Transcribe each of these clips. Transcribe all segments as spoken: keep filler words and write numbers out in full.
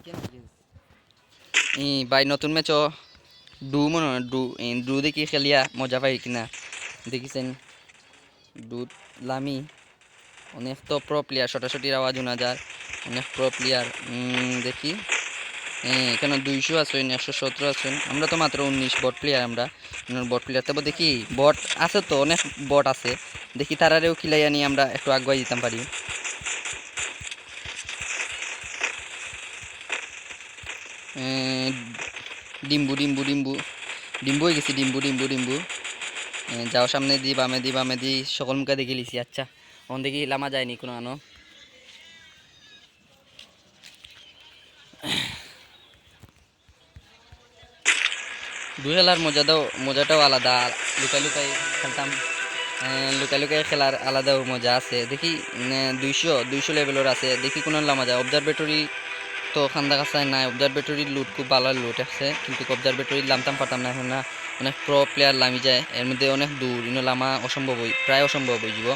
ই ভাই, নতুন ম্যাচও ডু মনে হয়, ডু, ই ডু দেখি খেলিয়া মজা পাই কিনা। দেখিছেন, ডু লামি, অনেক তো প্রো প্লেয়ার, শটাশটির আওয়াজ হুনা যার, অনেক প্রো প্লেয়ার। উম, দেখি, এ, এখানো দুইশো আছইন, একশো সতেরো আছইন, আমরা তো মাত্র উনিশ, বট প্লেয়ার আমরা। বট প্লেয়ার, তবে দেখি বট আছে তো, অনেক বট আছে, দেখি তারারেও কিলাই আনি আমরা একটু আগুয়াই দিতাম পারি। এ, ডিম্বু, ডিম্বু, ডিম্বু, ডিম্বু অই গেছি, ডিম্বু, ডিম্বু, ডিম্বু। এ, যাও সামনেদি, বামেদি, বামেদি, সকল মুখা দেখিলিছি। আচ্ছা, অন দেখি লামা যায়নি কুনু আনো। ডু খেলার মজাটাও, মজাটাও আলাদা, লুকাই লুকাই খেলতাম। এ, লুকাই লুকাই খেলার আলাদাও মজা আছে। দেখি, উম, দুইশো, দুইশো লেভেলর আছে, দেখি কুনান লামা যায়। অবজারভেটরি তো খান্দা কাছায় নাই, অবজারভেটরির লুট খুব ভালা লুট আছে, কিন্তু অবজারভেটরিত লামতাম পারতাম না, এখন না অনেক প্রো প্লেয়ার লামি যায়, এর মধ্যে অনেক দূর, ইনো লামা অসম্ভব অই-, প্রায় অসম্ভব অইযিবো।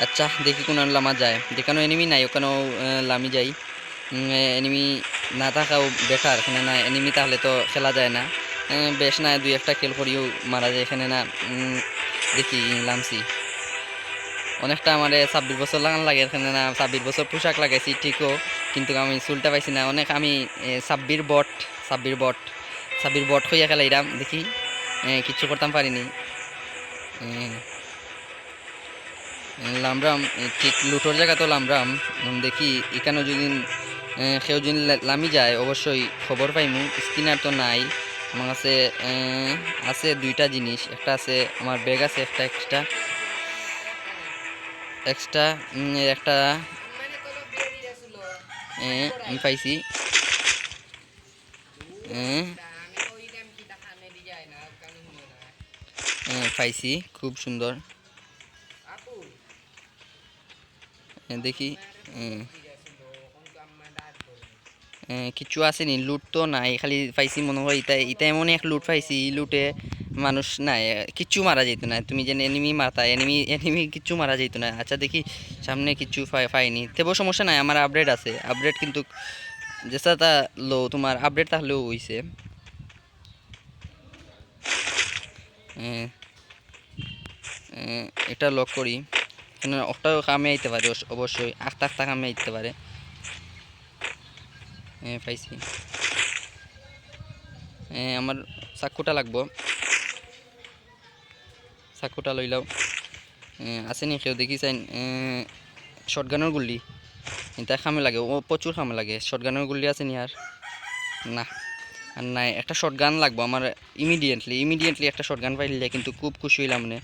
আচ্ছা, দেখি কুনান লামা যায়, যেখানো এনিমি নাই ওখানো, এ, লামি যাই। উম, এ, এনিমি না থাকাও বেটার, কেননা এনিমি থাকলে তো খেলা যায় না। এ, বেশ না, দুই একটা কিল করিও মারা যায়, কেননা, উম, দেখি, লামছি। অনেকটা আমারে ছাব্বিশ বছর লাগান লাগে, কেননা ছাব্বিশ বছর পোশাক লাগাইছি ঠিকও, কিন্তু আমি চুলটা পাইছি না। অনেক আমি, এ, ছাব্বির বট, ছাব্বির বট, ছাব্বির বট কইয়া খেলাইরাম, দেখি, এ, কিচ্ছু করতাম পারিনি। এ, লামরাম, এ, ঠিক লুটর জাগাত লামরাম। এখন দেখি, ইখানো যদি, এ, কেউ যদি লা-, লামি যায়, অবশ্যই খবর পাইমু। স্কিনার তো নাই আমার কাছে, এ, আছে দুইটা জিনিস, একটা আছে আমার ব্যাগ আছে, একটা এক্সট্রা, এক্সট্রা, উম, একটা, এ, আমি পাইছি। এ, এ, পাইছি, খুব সুন্দর। এ, দেখি, এ, এ, কিচ্ছু আছে নি, লুট তো নাই, খালি পাইছি মনে হয় ইটা, ইটা এমন এক লুট পাইছি, ই লুটে মানুষ নাই, কিচ্ছু মারা যাইতো না। তুমি যেন এনিমি মারতা, এনিমি, এনিমি কিচ্ছু মারা যাইতো না। আচ্ছা, দেখি সামনে কিচ্ছু পাই-, পাইনি, তেবো সমস্যা নাই, আমার আপডেট আছে, আপডেট কিন্তু যেটা তা লো, তোমার আপডেট তাহলেও হইছে। এ, এ, এটা লক করি। এখানে অকটাও কামে আইতে পারে, অস-, অবশ্যই। আখতা আখতা কামে আইতে পারে। এ, পাইছি। এ, আমার চাকুটা লাগবো। চাকুটা লইলাও। এ, আছে নি কেউ দেখি চাইন? এ, শটগানর গুল্লি। এটা কামে লাগে, ও প্রচুর কামে লাগে। শটগানর গুল্লি আছে নি আর? না, আর নাই। একটা শটগান লাগবো আমার ইমিডিয়েটলি, ইমিডিয়েটলি একটা শটগান পাইলে কিন্তু খুব খুশি হইলাম নে।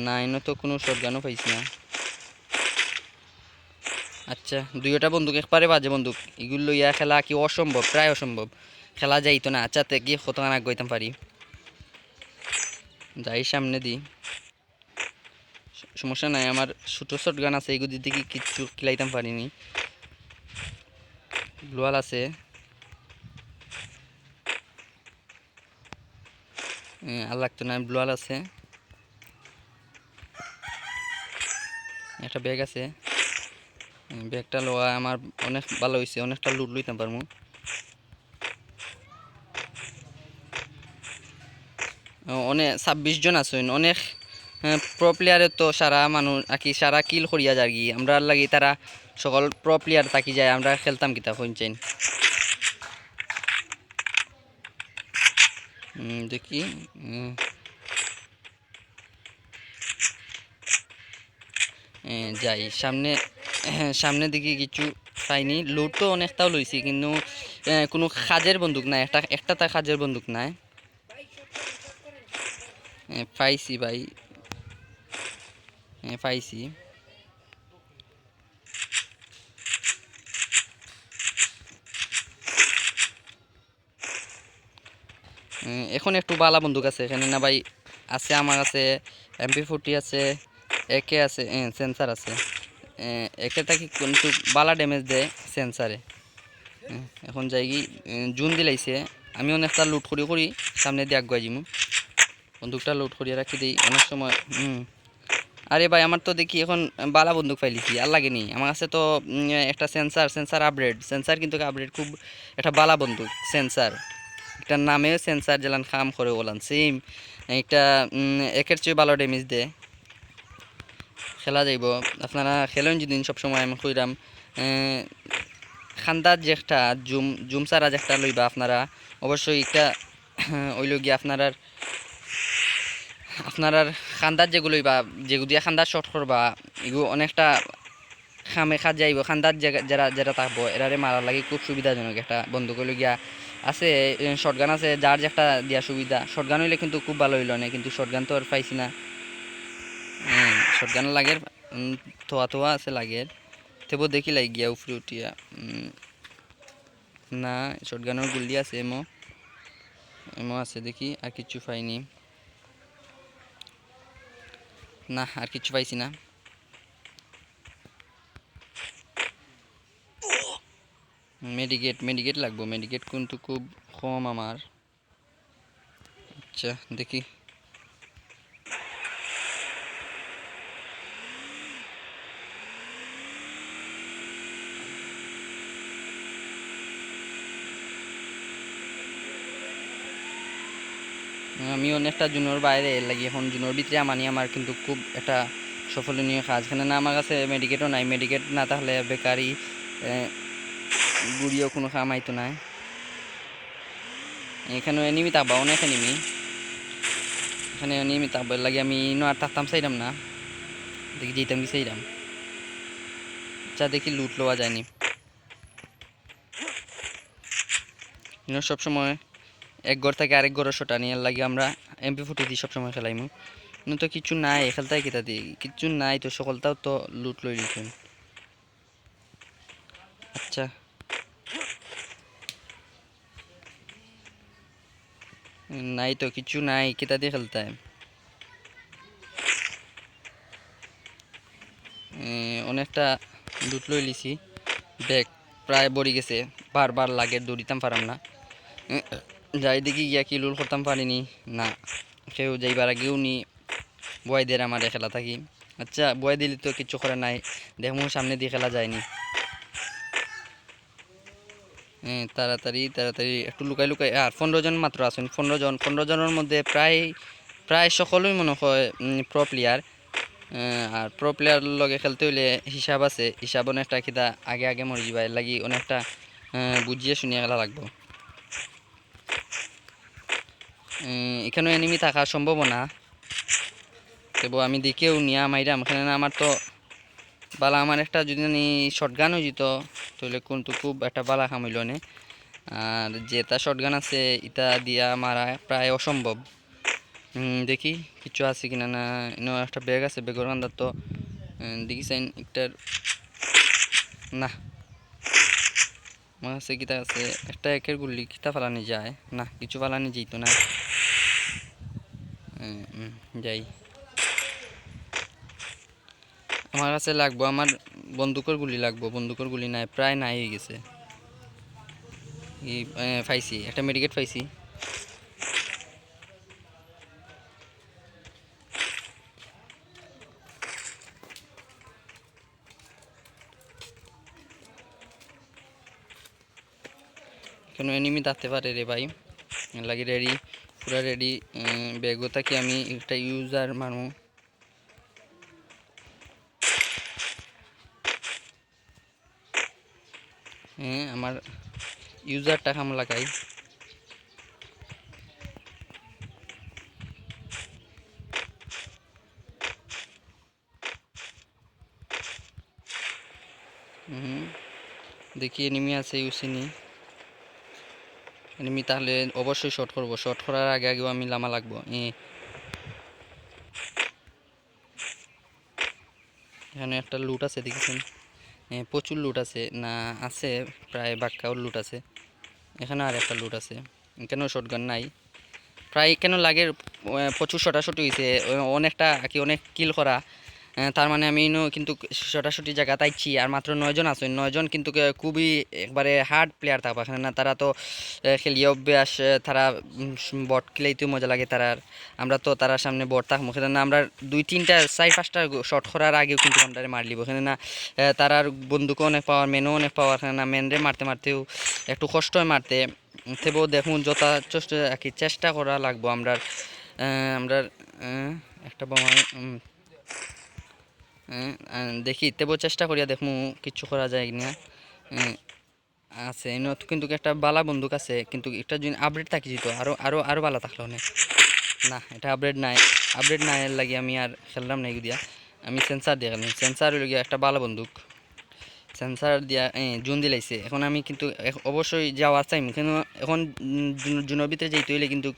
না, এনে তো কোনো শটগানও পাইছি না। আচ্ছা, দুইটা বন্দুক একবারে বাজে বন্দুক, এগুলো লইয়া খেলা কি অসম্ভব, প্রায় অসম্ভব। খেলা যাইতো না। আচ্ছা, তে কি কতখান আগুয়াইতাম পারি? যাই সামনে দি। স-, সমস্যা নাই, আমার ছোট শটগান আছে, এগুলো দিয়ে কি কিচ্ছু কিলাইতাম পারিনি। গ্লোয়াল আছে। এ, আর লাগতো না, ব্লুয়াল আছে। একটা ব্যাগ আছে। এ, ব্যাগটা লওয়া আমার অনেক ভালো হইছে, অনেকটা লুট লইতাম পারমু। অ-, অনেক ছাব্বিশ জন আছইন, অনেক, এ, প্রো প্লেয়ারে তো সারা মানুষ, আর কি, সারা কিল করিয়া যারগি। আমরার লাগি তারা সকল প্রো প্লেয়ার থাকি যায়, আমরা খেলতাম কিতা, কইন চাইন। উম, দেখি, উম। এ, যাই সামনে, সামনে দেখি কিছু পাইনি। লুট তো অনেকটাও লইছি, কিন্তু, এ, কোনো কাজের বন্দুক নাই, একটা, একটা তা কাজের বন্দুক নাই। এ, পাইছি ভাই, এ, পাইছি। এ, এখন একটু বালা বন্দুক আছে এখানে না ভাই, আছে আমার কাছে এমপি ফোরটি আছে, একে আছে, এ, সেন্সার আছে। এ, একে থাকি কিন্তু বালা ড্যামেজ দেয় সেন্সারে। এ, এখন যাইগি, এ, জুন দিলাইছে, আমি অনেকটা লুট করি করি সামনে দিয়ে আগুয়াই যাইমু। বন্দুকটা লুট করিয়া রাখি দেই অনেক সময়। হুম, আরে ভাই, আমার তো দেখি এখন বালা বন্দুক পাইলিছি, আর লাগে নি। আমার কাছে তো, উম, একটা সেন্সার, সেন্সার আপগ্রেড, সেন্সার কিন্তু আপগ্রেড খুব একটা বালা বন্দুক, সেন্সার। একটা নামেও সেন্সার যেলান কাম করে ওলান, সেম একটা, উম, একের চেয়ে ভালো ড্যামেজ দেয়। খেলা যাইব, আপনারা খেলেন যদি সবসময়, আমি কইরাম, এ, খান্দার যে একটা জুম, জুম সারা যে একটা লইবা আপনারা, অবশ্যই একটা অইল গিয়া আপনারার, আপনারার খান্দার যেগুলো লইবা, যেগু দিয়া খান্দার শট করবা, এগু অনেকটা খামে খাত যাইব। খান্দার যে-, যারা, যারা থাকবো, এরারে মারার লাগি খুব সুবিধাজনক একটা বন্দুক অইল গিয়া আছে, শটগান আছে, যার যে একটা দিয়া সুবিধা। শটগান অইলে কিন্তু খুব ভালো অইল না, কিন্তু শটগান তো আর পাইছি না। শটগান লাগের, উম, থোয়া থোয়া আছে লাগের। তেবো দেখি লাগি গিয়া উপরে উঠিয়া, উম, না, শটগানের গুলি আছে, এমো, এমো আছে, দেখি আর কিচ্ছু পাইনি। না, আর কিচ্ছু পাইছি না। মেডিকেট, মেডিকেট লাগবো, মেডিকেট কিন্তু খুব কম আমার। আচ্ছা, দেখি। আমি অনেকটা জোনর বাইরে, এর লাগি এখন জোনর ভিতরে আমানি আমার কিন্তু খুব একটা সফলনীয় কাজ। এখানে না আমার কাছে মেডিকেটও নাই, মেডিকেট না থাকলে বেকারি, এ, গুড়িও কোনো কাম আইতো নায়। এখানে এনিমি থাকবা, অনেক এনিমি। এখানে এনিমি থাকবা, এর লাগি আমি ইনো আর থাকতাম চাইরাম না। দেখি, যেতাম কি চাইরাম। আচ্ছা, দেখি লুট লওয়া যায়নি। ইনো সবসময় এক ঘর থাকি আরেক ঘরো শট আনি, এর লাগি আমরা এমপি ফোর্টি দি সবসময় খেলাইমু। ইনো তো কিচ্ছু নাই, খেলতায় কিতা দি? কিচ্ছু নাই তো, সকলতাও তো লুট লইলিছইন। আচ্ছা। নাই তো, কিচ্ছু নাই, কিতা দি খেলতায়? এ, অনেকটা লুট লইলিছি। ব্যাগ প্রায় ভরি গেছে, বারবার লাগের, দৌড়িতাম পারাম না। এ, যাই দেখি গিয়া কি লুট করতাম পারিনি। না, কেউ যাইবার আগেউ নি বওয়াই দের আমারে খেলা থাকি। আচ্ছা, বওয়াই দিলে তো কিচ্ছু করার নাই, দেখমু সামনে দি খেলা যায়নি। এ, তাড়াতাড়ি, তাড়াতাড়ি, একটু লুকাই লুকাই। আর পনরো জন মাত্র আছইন, পনরো জন, পনরো জনর মধ্যে প্রায়, প্রায় সকলেই মনে হয়, উম, প্রো প্লেয়ার। এ, আর প্রো প্লেয়ার লগে খেলতে অইলে হিসাব আছে, হিসাব অনেকটা কিতা আগে আগে মরি যিবা, এর লাগি অনেকটা, এ, বুঝিয়া শুনিয়া খেলা লাগবো। এ, এখানো এনিমি থাকার সম্ভাবনা। তেবো আমি দেখিও নিয়া মাইরাম, এখানে না আমার তো বালা, আমার একটা যদি নি শটগান অই যিত, তাইলে কিন্তু খুব একটা বালা কাম অইলো নে। আর যেটা শটগান আছে, ইটা দিয়া মারা প্রায় অসম্ভব। উম, দেখি, কিচ্ছু আছে কিনা না। ইনো একটা ব্যাগ আছে, ব্যাগর কান্দাত তো, উম, দেখি চাইন একটার, না। আমার কাছে কিতা আছে? একটা একের গুলি কিতা ফালানি যায়? না, কিচ্ছু ফালানি যাইতো না। উম, উম, যাই। আমার কাছে লাগবো, আমার বন্দুকর গুলি লাগবো, বন্দুকর গুলি নাই, প্রায় নাই অই গেছে। ই, এ, পাইছি, একটা মেডিকেট পাইছি। এখানো এনিমি থাকতে পারে রে ভাই, এর লাগি রেডি, পুরা রেডি। উম, ব্যাগও থাকি আমি একটা ইউজার মানু। হ্যাঁ, আমার ইউজারটা কাম লাগাই। হুম, দেখি এনিমি আছে, ইউসি নি। এনিমি তাহলে অবশ্যই শট করবো, শট করার আগে আগেও আমি লামা লাগবো। এ। এখানে একটা লুট আছে, দেখেছেন? এ, প্রচুর লুট আছে, না আছে, প্রায় বাক্কাও লুট আছে। এখানে আর একটা লুট আছে। এখানেও শটগান নাই। প্রায় এখানেও লাগের, এ, প্রচুর শটাশটি হইছে, অ-, অনেকটা আর কি, অনেক কিল করা। আহ, তার মানে আমি ইনো কিন্তু ছুটাছুটি জাগাত আইছি, আর মাত্র নয়জন আছে। নয়জন কিন্তু কে-, খুবই একবারে hard player থাকবা, কেননা তারা তো, আহ, খেলিয়া অভ্যাস, আহ, তারা, উম, স-, bot খেলাইতেও মজা লাগে তারার। আমরা তো তারার সামনে bot থাকমু, কেননা আমরা দুই তিনটা, চাইর পাঁচটা গো-, shot করার আগেও কিন্তু আমরারে মারিলিবো, কেননা, আহ, তারার বন্দুকও অনেক power, manও অনেক power, কেননা manরে মারতে মারতেও একটু কষ্ট অয় মারতে। তেবো দেখমু যথাযথ আর কি চেষ্টা করা লাগবো আমরার, আহ, আমরার, আহ, একটা বোমা, উম, আহ, আহ, দেখি, তেবো চেষ্টা করিয়া দেখমু কিচ্ছু করা যায় কিনা। আহ, আছে, ইনো তো কিন্তু একটা বালা বন্দুক আছে, কিন্তু একটা যদি update থাকি যেত, আরো, আরো, আরো বালা থাকলো অনে। না, এটা update নাই, update নাই, এর লাগি আমি আর খেললাম না এগুদিয়া। আমি sensor দিয়া খেললাম, sensor অইলো গিয়া একটা বালা বন্দুক। Sensor দিয়া, এ, জুন দিলাইছে। এখন আমি কিন্তু এখ-, অবশ্যই যাওয়া চাইমু, কিন্তু এখন, উম, জুন-, জুনর ভিতরে যাইতে অইলে কিন্তু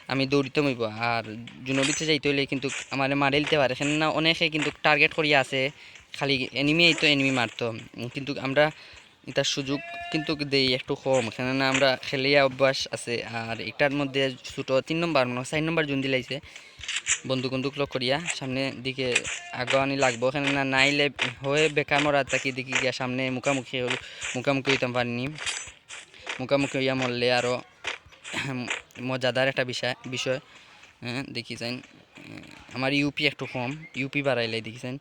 আমি দৌড়িতে অইবো। আর জুনর ভিতরে যাইতে অইলে কিন্তু আমারে মারিলিতে পারে, কেননা অনেকে কিন্তু target করিয়া আছে, খালি enemy আইতো, enemy মারতো। উম, কিন্তু আমরা ইতার সুযোগ কিন্তু দেই একটু কম, কেননা আমরা খেলিয়া অভ্যাস আছে। আর ইটার মধ্যে ছোট তিন নম্বর, মানে চাইর নম্বর জুন দিলাইছে। বন্দুক বন্দুক lock করিয়া সামনে দিকে আগানি লাগবো, কেননা নাইলে হয় বেকার মরা থাকি দেখি গিয়া সামনে মুখামুখি অইল-, মুখামুখি অইতাম পারিনি। মুখামুখি অইয়া মরলে আরো মজাদার একটা বিষয়, বিষয়। হ্যাঁ, দেখি চাইন, আমার ইউপি একটু কম, ইউপি বাড়াইলে দেখি চাইন।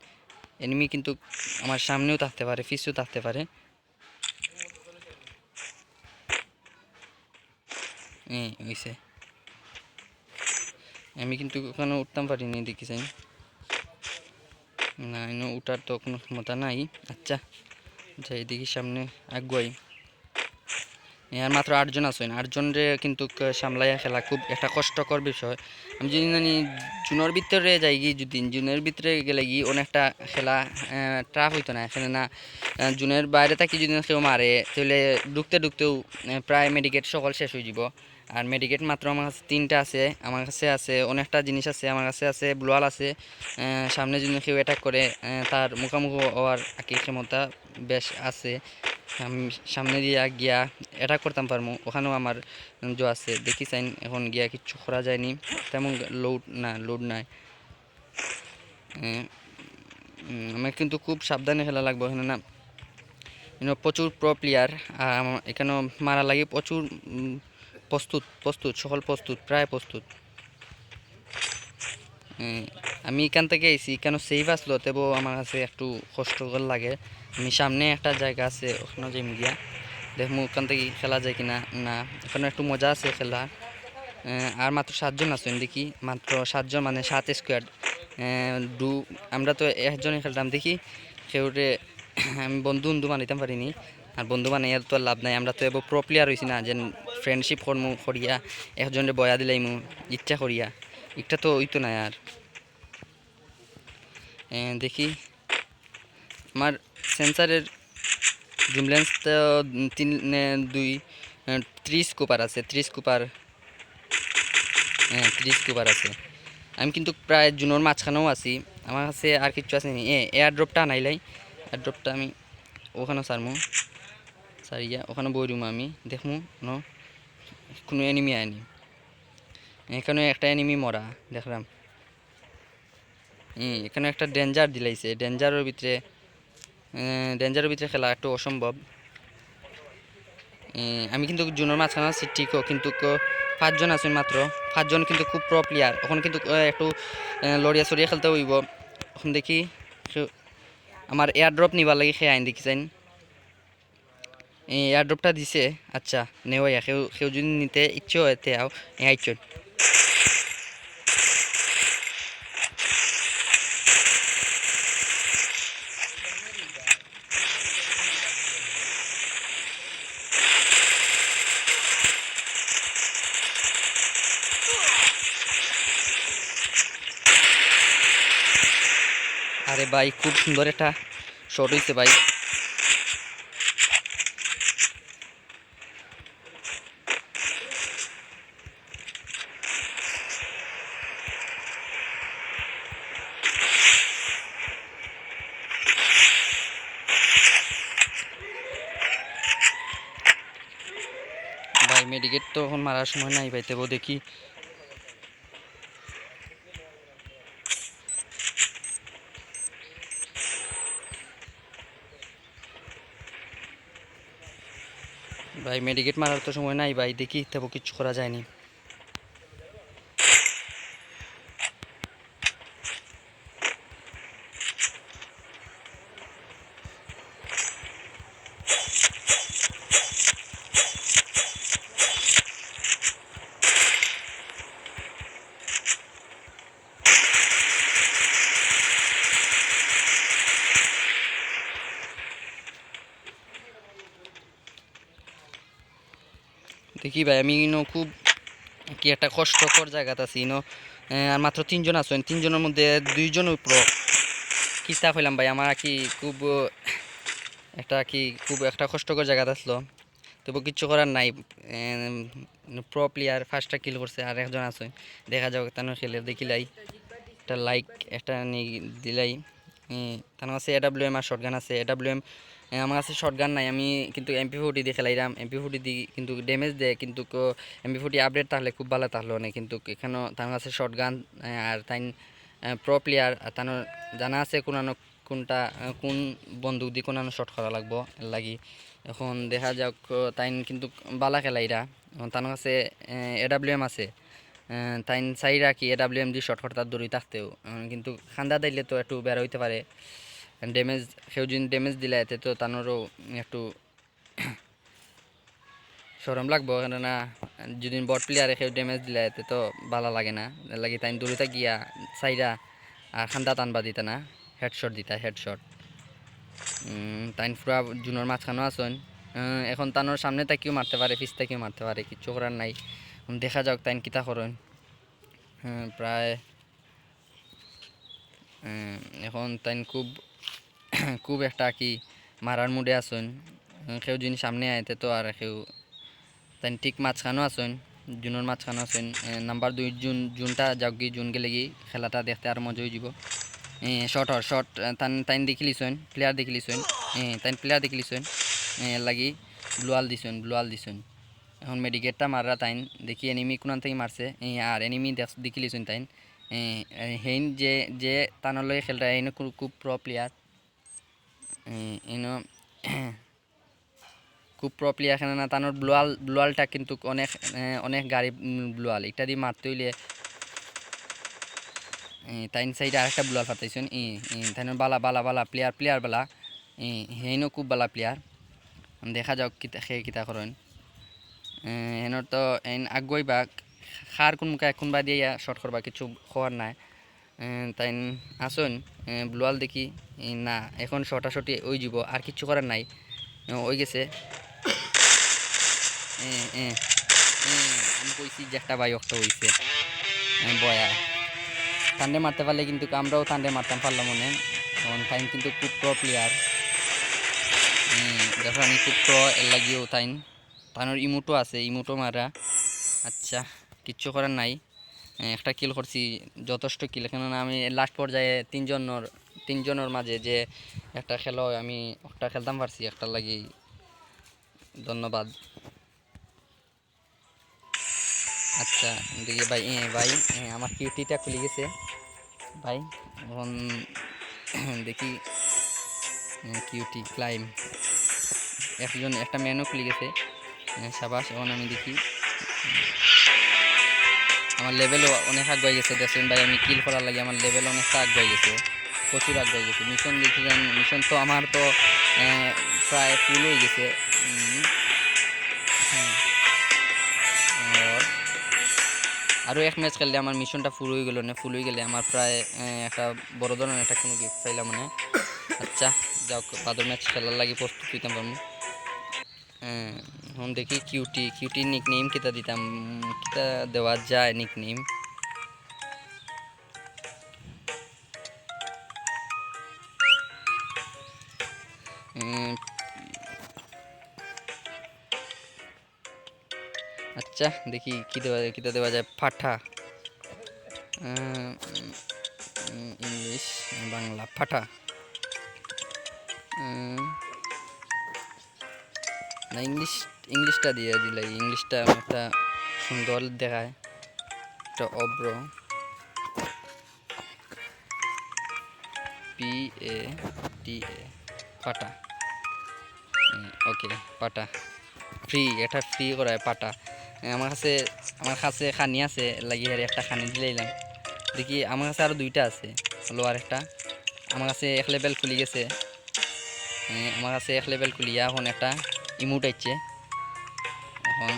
Enemy কিন্তু আমার সামনেও থাকতে পারে, পিছেও থাকতে পারে। এই, অইছে। আমি কিন্তু ওখানে উঠতাম পারিনি, দেখি চাইন। না, এনে উঠার তো কোনো ক্ষমতা নাই। আচ্ছা, যাই দেখি সামনে আগুয়াই। এ, আর মাত্র আটজন আছইন, আটজনরে কিন্তু ক-, সামলাইয়া খেলা খুব একটা কষ্টকর বিষয়। আমি যদি জানি জুনর ভিতরে যাই কি, যদি জুনর ভিতরে গেলে কি অনেকটা খেলা, আহ, tough অইতো না, এখানে না, আহ, জুনের বাইরে থাকি যদি কেউ মারে, তাহলে ঢুকতে ঢুকতেও, আহ, প্রায় medikit সকল শেষ অইযিবো। আর medikit মাত্র আমার কাছে তিনটা আছে, আমার কাছে আছে অনেকটা জিনিস আছে, আমার কাছে আছে blue wall আছে। আহ, সামনে যদি কেউ attack করে, আহ, তার মুখামুখি হওয়ার আর কি ক্ষমতা বেশ আছে। সাম-, সামনে দিয়া গিয়া attack করতাম পারমু, ওখানেও আমার জো আছে। দেখি চাইন, এখন গিয়া কিচ্ছু করা যায়নি, তেমন loot না, loot নাই। এ, উম, আমার কিন্তু খুব সাবধানে খেলা লাগবো, এখানে না, এখানে প্রচুর pro player, আর আমার এখানে মারা লাগে প্রচুর, উম, প্রস্তুত, প্রস্তুত, সকল প্রস্তুত, প্রায় প্রস্তুত। এ, আমি এখান থেকে আইছি, এখানে safe আসলো, তেবো আমার কাছে একটু কষ্টকর লাগে। আমি সামনে একটা জায়গা আছে, ওখানে যাইমু গিয়া দেখমু ওখান থেকে খেলা যায় কিনা। না, এখানে একটু মজা আছে খেলা। এ, আর মাত্র সাতজন আছইন দেখি, মাত্র সাতজন, মানে সাত squad। এ, দু-, আমরা তো একজনে খেলতাম দেখি, কেউরে আমি বন্ধু বন্ধু বানাইতাম পারিনি। আর বন্ধু বানাইয়া তো আর লাভ নাই, আমরা তো এবো pro player অইছি না, যে friendship করমু, করিয়া একজনরে বয়া দিলাইমু ইচ্ছা করিয়া, ইটা তো অইতো না আর। এ, দেখি, আমার sensor-এর zoom lens তো তিন, এ, দুই, এ, three scoper আছে, three scoper। হ্যাঁ, three scoper আছে। আমি কিন্তু প্রায় জুনর মাঝখানেও আছি, আমার কাছে আর কিচ্ছু আছে নি। এ, airdrop-টা আনাইলাই, airdrop-টা আমি ওখানে ছাড়মু, ছাড়িয়া ওখানে বই রুম আমি দেখমু, কোনো, কোনো enemy আয়নি। এখানে একটা enemy মরা দেখলাম। হুম, এখানে একটা danger দিলাইছে, danger-র ভিতরে, এ, danger-র ভিতরে খেলা একটু অসম্ভব। এ, আমি কিন্তু জুনর মাঝখানে আছি ঠিকও, কিন্তু ক-, পাঁচজন আছইন মাত্র, পাঁচজন কিন্তু খুব pro player। এখন কিন্তু, এ, একটু, এ, লড়িয়া চড়িয়া খেলতে অইবো। এখন দেখি কেউ আমার airdrop নিবার লাগি কে আইন দেখি চাইন। এ, airdrop-টা দিছে। আচ্ছা, নেও ইয়া, কেউ, কেউ যদি নিতে ইচ্ছে হয়, তে আও। এ, আইচ্ছইন। আরে ভাই, খুব সুন্দর একটা shot অইছে ভাই। ভাই, medikit তো এখন মারার সময় নাই ভাই, তেবো দেখি। ভাই, মেডিকেট মারার তো সময় নাই ভাই, দেখি তেবো কিচ্ছু করা যায়নি। দেখি ভাই, আমি ইনো খুব কি একটা কষ্টকর জাগাত আছি ইনো। এ, আর মাত্র তিনজন আছইন, তিনজনর মধ্যে দুইজন প্রো। কিতা কইলাম ভাই, আমার কি খুব একটা কি খুব একটা কষ্টকর জাগাত আছলো, তবু কিচ্ছু করার নাই। প্রো প্লেয়ার পাঁচটা কিল করছে, আর একজন আছইন, দেখা যাউক তানর খেলের দেখিলাই। একটা লাইক একটা নি দিলাই। এ, তানর কাছে এডাব্লিউএম আর শটগান আছে। এডাব্লিউএম, এ, আমার কাছে শটগান নাই, আমি কিন্তু এমপি ফোর্টি দি খেলাইরাম। এমপি ফোর্টি দি কিন্তু ড্যামেজ দেয়, কিন্তু এমপি ফোর্টি আপডেট থাকলে খুব ভালা থাকলো অনে। কিন্তু এখানো তানর কাছে শটগান, এ, আর তাইন প্রো প্লেয়ার, আর তানর জানা আছে কোনানো কোনটা, এ, কোন বন্দুক দি কোনানো শট করা লাগবো, এর লাগি। এখন দেখা যাউক, তাইন কিন্তু ভালা খেলাইরা। এখন তানর কাছে এডাব্লিউএম আছে, এ, তাইন চাইরা কি এডাব্লিউএম দি শট করতা দূরে থাকতেও, এ, কিন্তু খান্দা দিলে তো একটু বেড়া অইতে পারে। ড্যামেজ, কেউ যদি ড্যামেজ দিলে এতে তো তানরও একটু শরম লাগবো, কেননা যদি বট প্লেয়ারে কেউ ড্যামেজ দিলে এতে তো ভালা লাগে না। এর লাগি তাইন দূরে গিয়া চাইরা আর খান্দা টানবা দিতা না, হেডশট দিতা, হেডশট। উম, তাইন পুরা জুনর মাঝখানো আছইন। উম, এখন তানর সামনে থাকিও মারতে পারে, পিছ থাকিও মারতে পারে, কিচ্ছু করার নাই। উম, দেখা যাউক তাইন কিতা করইন। উম, প্রায়, উম, এখন তাইন খুব, খুব একটা কি মারার মুডে আছইন। উম, কেউ যদি সামনে আয়, তে তো আর কেউ তাইন ঠিক মাঝখানো আছইন, জুনর মাঝখানো আছইন। এ, নাম্বার দুই জুন, জুনটা যাউকগি, জুন গেলেগি খেলাটা দেখতে আর মজা অইযিবো। এ, শট অর, শট, এ, তান, তাইন দেখিলিছইন, প্লেয়ার দেখিলিছইন। এ, তাইন প্লেয়ার দেখিলিছইন। এ, এর লাগি ব্লু ওয়াল দিছইন, ব্লু ওয়াল দিছইন। এখন মেডিকেটটা মাররা তাইন, দেখি এনিমি কোনান থাকি মারছে। এ, আর এনিমি দেখ-, দেখিলিছইন তাইন। এ, এ, হেইন যে, যে তানর লগে খেলরা, হেইন খুব, খুব প্রো প্লেয়ার। এ, ইনো খুব প্রো প্লেয়ার, কেননা তানর ব্লু ওয়াল, ব্লু ওয়ালটা কিন্তু অনেক, এ, অনেক গাড়ি, উম, ব্লু ওয়াল। ইটা দি মারতে অইলে, এ, তাইন সাইডে আরেকটা ব্লু ওয়াল ফাতাইছইন। ই, ই, তাইন ভালা, ভালা, ভালা প্লেয়ার, প্লেয়ার ভালা। ই, হেইনও খুব ভালা প্লেয়ার। দেখা যাউক কিতা, কে কিতা করইন। এ, হেনর তো এন আগুয়াইবা, কার কোন মুখে কোন বাদি আইয়া শট করবা, কিচ্ছু খবর নাই। এ, তাইন আছইন, এ, ব্লু ওয়াল দেখি, এ, না, এখন শটাশটি অইযিবো, আর কিচ্ছু করার নাই। এ, অইগেছে। এ, এ, এ, আমি কইছি যে একটা ভাই অক্ত অইছে। এ, বয়া। তানরে মারতে পারলে কিন্তু আমরাও তানরে মারতাম পারলাম অনে। এখন তাইন কিন্তু খুব প্রো প্লেয়ার। এ, দেখো আমি খুব প্রো, এর লাগিও তাইন। তানর ইমোটও আছে, ইমোটও মারা। আচ্ছা, কিচ্ছু করার নাই। এ, একটা কিল করছি, যথেষ্ট কিল, কেননা আমি লাস্ট পর্যায়ে তিনজনর, তিনজনর মাঝে যে একটা খেলা অয়, আমি একটা খেলতাম পারছি, একটার লাগি ধন্যবাদ। আচ্ছা, দেখি ভাই, এ, ভাই, এ, আমার কিউটিটা খুলি গেছে ভাই। এখন দেখি, এ, কিউটি ক্লাইম, একজন, একটা ম্যানও খুলি গেছে। এ, সাবাস। এখন আমি দেখি, আমার লেভেলও অনেক আগুয়াই গেছে। দেখছইন ভাই, আমি কিল করার লাগি আমার লেভেল অনেকটা আগুয়াই গেছে, প্রচুর আগুয়াই গেছে। মিশন দেখি যান, মিশন তো আমার তো, এ, প্রায় ফুল অই গেছে। উম, হ্যাঁ। আর আরও এক ম্যাচ খেললে আমার মিশনটা ফুল অই গেলো নে, ফুল অই গেলে আমার প্রায়, এ, একটা বড় ধরনের একটা কোনো গিফট পাইলাম মানে। আচ্ছা, যাউক, বাদর ম্যাচ খেলার লাগি প্রস্তুত অইতাম পারমু। এ, এখন দেখি কিউটি, কিউটি নিকনেম কিতা দিতাম, কিতা দেওয়া যায় নিকনেম। এ, আচ্ছা, দেখি কি দেওয়া যায়, কিতা দেওয়া যায়। ফাটা। আহ, উম, উম, ইংলিশ, বাংলা, ফাটা। উম, না, ইংলিশ, ইংলিশটা দিয়া দিলাই, ইংলিশটা একটা সুন্দর দেখায়। একটা অভ্র। পি এ টি এ, ফাটা। উম, ওকে, ফাটা। ফ্রি, একটা ফ্রি করায় পাটা। এ, আমার কাছে, আমার কাছে খানি আছে, লাগি হেরে একটা খানি দিলাইলাম। দেখি, আমার কাছে আরও দুইটা আছে, হলো আর একটা। আমার কাছে এক লেভেল খুলি গেছে। এ, আমার কাছে এক লেভেল খুলিয়া এখন একটা ইমোট আইছে। এখন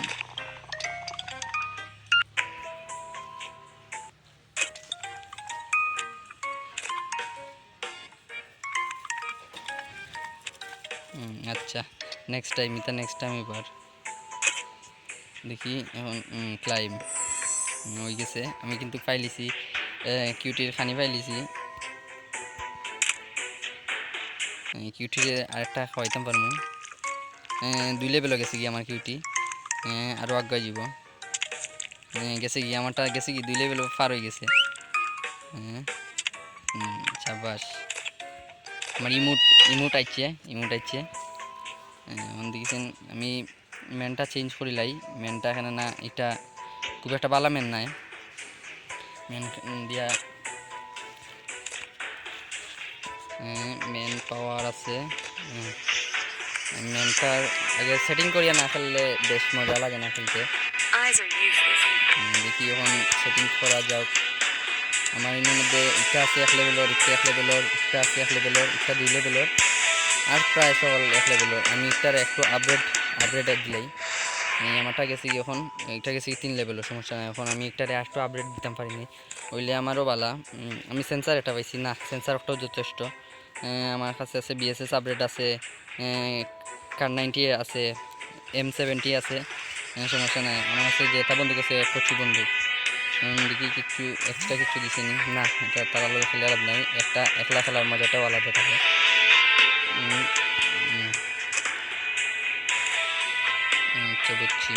হুম, আচ্ছা, নেক্সট টাইম, ইটা নেক্সট টাইম এবার দেখি। এখন ক্লাইম হয়ে গেছে, আমি কিন্তু পাইলিছি, এ, কিউটির খানি পাইলিছি। এ, কিউটিরে আরেকটা খাওয়াইতাম পারমু। এ, দুই লেভেলও গেছে গিয়া আমার কিউটি, এ, আরও আগুয়াই যাইবো। এ, গেছে গিয়া, আমারটা গেছে গিয়া, দুই লেভেল পার হয়ে গেছে। এ, হুম, সাবাস। আমার ইমোট, ইমোট আইছে, ইমোট আইছে। এ, এখন দেখছেন, আমি মেনটা চেঞ্জ করিলাই। মেনটা এখানে না, এটা খুব একটা ভালা মেন নাই। মেন দিয়া, এ, মেন পাওয়ার আছে। হুম। মেনটার আগে সেটিং করিয়া না খেললে বেশ মজা লাগে না খেলতে। Eyes are useless. হুম, দেখি এখন সেটিং করা যাক। আমার এর মধ্যে একটা আছে এক লেভেলর, একটা এক লেভেলর, একটা আছে এক লেভেলর, একটা দুই লেভেলর, আর প্রায় সকল এক লেভেলর। আমি একটার একটু আপডেট, আপডেট দিলাই। এই আমারটা গেছে কি এখন, এটা গেছে কি তিন লেভেলর, সমস্যা নাই। এখন আমি একটারে একটু আপডেট দিতাম পারিনি, হইলে আমারও বালা। উম, আমি সেন্সার এটা পাইছি না, সেন্সার একটাও যথেষ্ট। এ, আমার কাছে আছে বিএসএস আপডেট আছে, এ, কার নাইনটি আছে, এম সেভেন্টি আছে, এ, সমস্যা নাই। আমার কাছে যেটা বন্দুক আছে, কচি বন্দুক। উম, দেখি কিছু এক্সট্রা কিছু দিছে নি? না, এটা তারা লগে খেলে লাভ নাই। একটা একলা খেলার মজাটাও আলাদা থাকে। উম, উম। আচ্ছা, বুঝছি।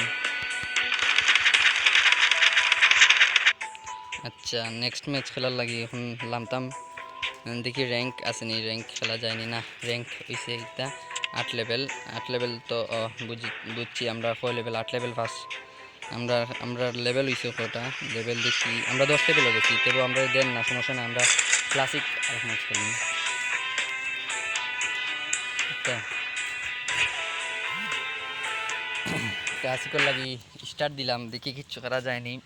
আচ্ছা, নেক্সট ম্যাচ খেলার লাগি এখন লামতাম। উম, দেখি র্যাঙ্ক আছে নি, র্যাঙ্ক খেলা যায়নি না। র্যাঙ্ক হইছে একটা আট লেভেল, আট লেভেল তো, ও, বুঝি-, বুঝছি আমরা কয় লেভেল, আট লেভেল পাস। আমরা, আমরা লেভেল হইছে কয়টা, লেভেল দেখি আমরা দশ লেভেল হয়ে গেছি, তবু আমরা দেন না, সমস্যা নাই, আমরা ক্লাসিক আর ম্যাচ খেলি। একটা ক্লাসিকর লাগি স্টার্ট দিলাম, দেখি কিচ্ছু করা যায়নি।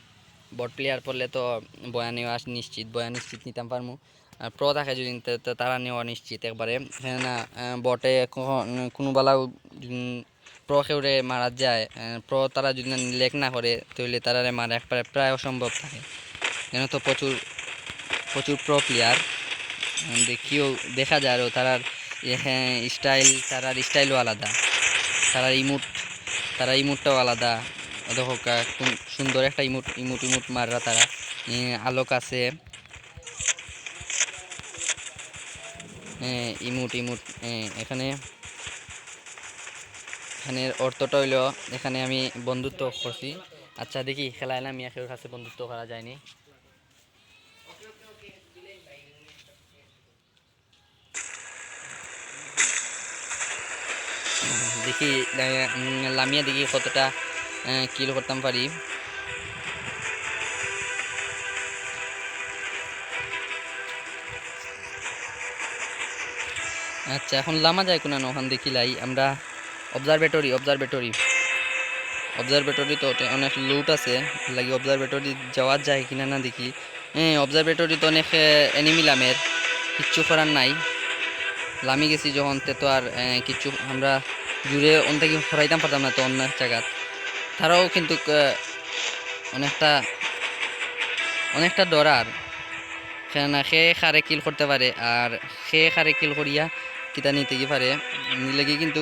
বট প্লেয়ার পড়লে তো বয়া নেওয়া নিশ্চিত, বয়া নিশ্চিত নিতাম পারমু। আর প্রো থাকে যদি তে-, তে-, তারা নেওয়া নিশ্চিত একবারে। হ্যাঁ না, আহ, বটে কখন কোনো বালা, উম, প্রো কেউরে মারা যায়, আহ, প্রো তারা যদি লেক না করে, তাহলে তারারে মারা একবারে প্রায় অসম্ভব থাকে। কেন তো প্রচুর, প্রচুর প্রো প্লেয়ার দেখিও দেখা যায়, আরও তারার, এ, হ্যাঁ, স্টাইল, তারার স্টাইলও আলাদা, তারার ইমোট, তারার ইমোটটাও আলাদা। দেখো কা-, কোন সুন্দর একটা ইমোট, ইমোট, ইমোট মাররা তারা। এ, আলোক আছে, এ, ইমোট, ইমোট, এ, এখানে, এখানে অর্থটা হইলো, এখানে আমি বন্ধুত্ব করছি। আচ্ছা, দেখি, খেলায় না, মিয়া কেউর কাছে বন্ধুত্ব করা যায়নি। দেখি, এ, উম, লামিয়া দেখি কতটা, এ, কিল করতাম পারি। আচ্ছা, এখন লামা যায় কোন ওখান দেখিলাই আমরা। অবজারভেটরি, অবজারভেটরি, অবজারভেটরি তো ওতে অনেক লুট আছে, লাগি অবজারভেটরি যাওয়া যায় কিনা না দেখি। হ্যাঁ, অবজারভেটরি তো অনেক, এ, এনিমি লামের, কিচ্ছু করার নাই। লামি গেছি যখন, তে তো আর, এ, কিচ্ছু আমরা জুড়ে অন থেকে সরাইতাম পারতাম না তো অন্য এক জায়গাত। তারাও কিন্তু, এ, অনেকটা, অনেকটা ডরার। কেননা কে কারে কিল করতে পারে, আর কে কারে কিল করিয়া কিতা নিতে কি পারে, নিলে কি কিন্তু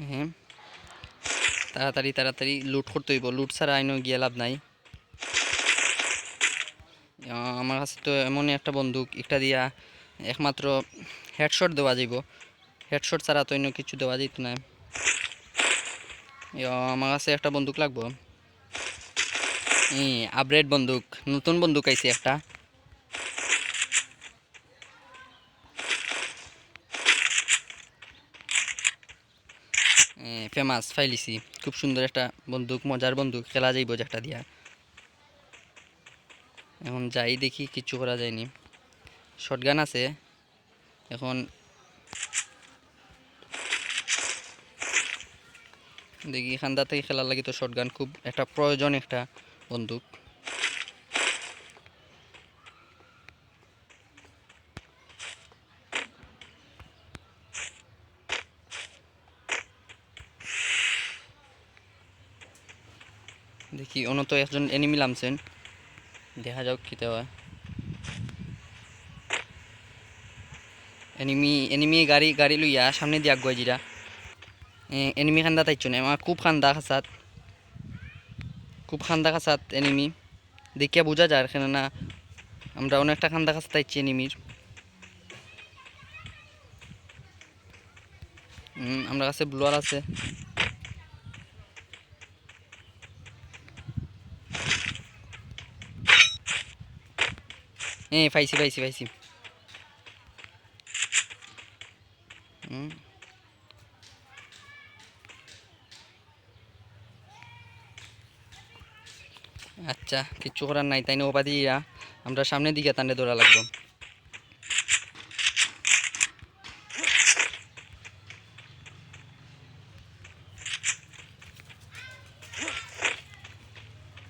হ্যাঁ, তাড়াতাড়ি, তাড়াতাড়ি লুট করতে হইব, লুট ছাড়া আইনো গিয়া লাভ নাই। আহ, আমার কাছে তো এমনই একটা বন্দুক, একটা দিয়া একমাত্র হেডশট দেওয়া যাইব, হেডশট ছাড়া তো অন্য কিছু দেওয়া যাইত না। ইয়া, আমার কাছে একটা বন্দুক লাগবো। এই আপগ্রেড বন্দুক, নতুন বন্দুক আইছে একটা। এ, ফেমাস ফাইলিছি, খুব সুন্দর একটা বন্দুক, মজার বন্দুক, খেলা যাইব যেটা দিয়া। এখন যাই দেখি, কিচ্ছু করা যায়নি। শটগান আছে। এখন দেখি, কান্দা থাকি খেলার লাগি তো শটগান খুব একটা প্রয়োজন, একটা বন্দুক। দেখি, অনো তো একজন এনিমি লামছেন, দেখা যাউক কিতা অয়। এনিমি, এনিমি গাড়ি, গাড়ি লইয়া সামনেদি আগুয়াই যিরা। এ, এনিমি কান্দাত আইছইন, আমার খুব কান্দা কাছাত, খুব কান্দা কাছাত এনিমি। দেখিয়া বুঝা যার কেনে না, আমরা অনেকটা কান্দা কাছাত আইছি এনিমির। হুম, আমরার কাছে ব্লোয়ার আছে। এ, পাইছি, পাইছি, পাইছি। হুম। আচ্ছা, কিচ্ছু করার নাই, তাইন ওবাদি ইয়া, আমরা সামনের দিকে তানরে ধরা লাগবো।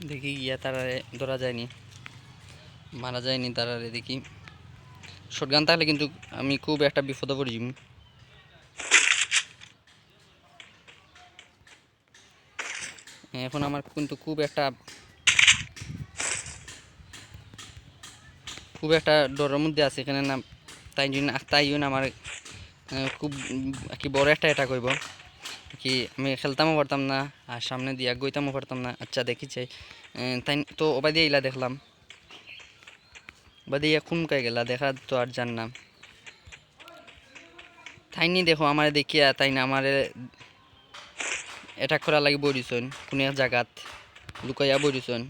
দেখি গিয়া তারারে ধরা যায়নি, মারা যায়নি তারারে। দেখি, শটগান থাকলে কিন্তু আমি খুব একটা বিপদো পড়ি যিমু। এখন আমার কিন্তু খুব একটা, খুব একটা ডরর মধ্যে আছি, কেনে না তাইন যদি আখতা আইন আমার, আহ, খুব, উম, কি বড় একটা অ্যাটাক অইবো, কি আমি খেলতামও পারতাম না, আর সামনেদি আগুয়াইতামও পারতাম না। আচ্ছা, দেখি চাই, আহ, তাইন তো ওবাদি আইলা দেখলাম, বাদে ইয়া কুনকায় গেলা, দেখা তো আর যার না। তাইন নি দেখো, আমারে দেখিয়া তাইন আমারে অ্যাটাক করার লাগি বইরইছইন, কুনু এক জাগাত লুকাইয়া বইরইছইন।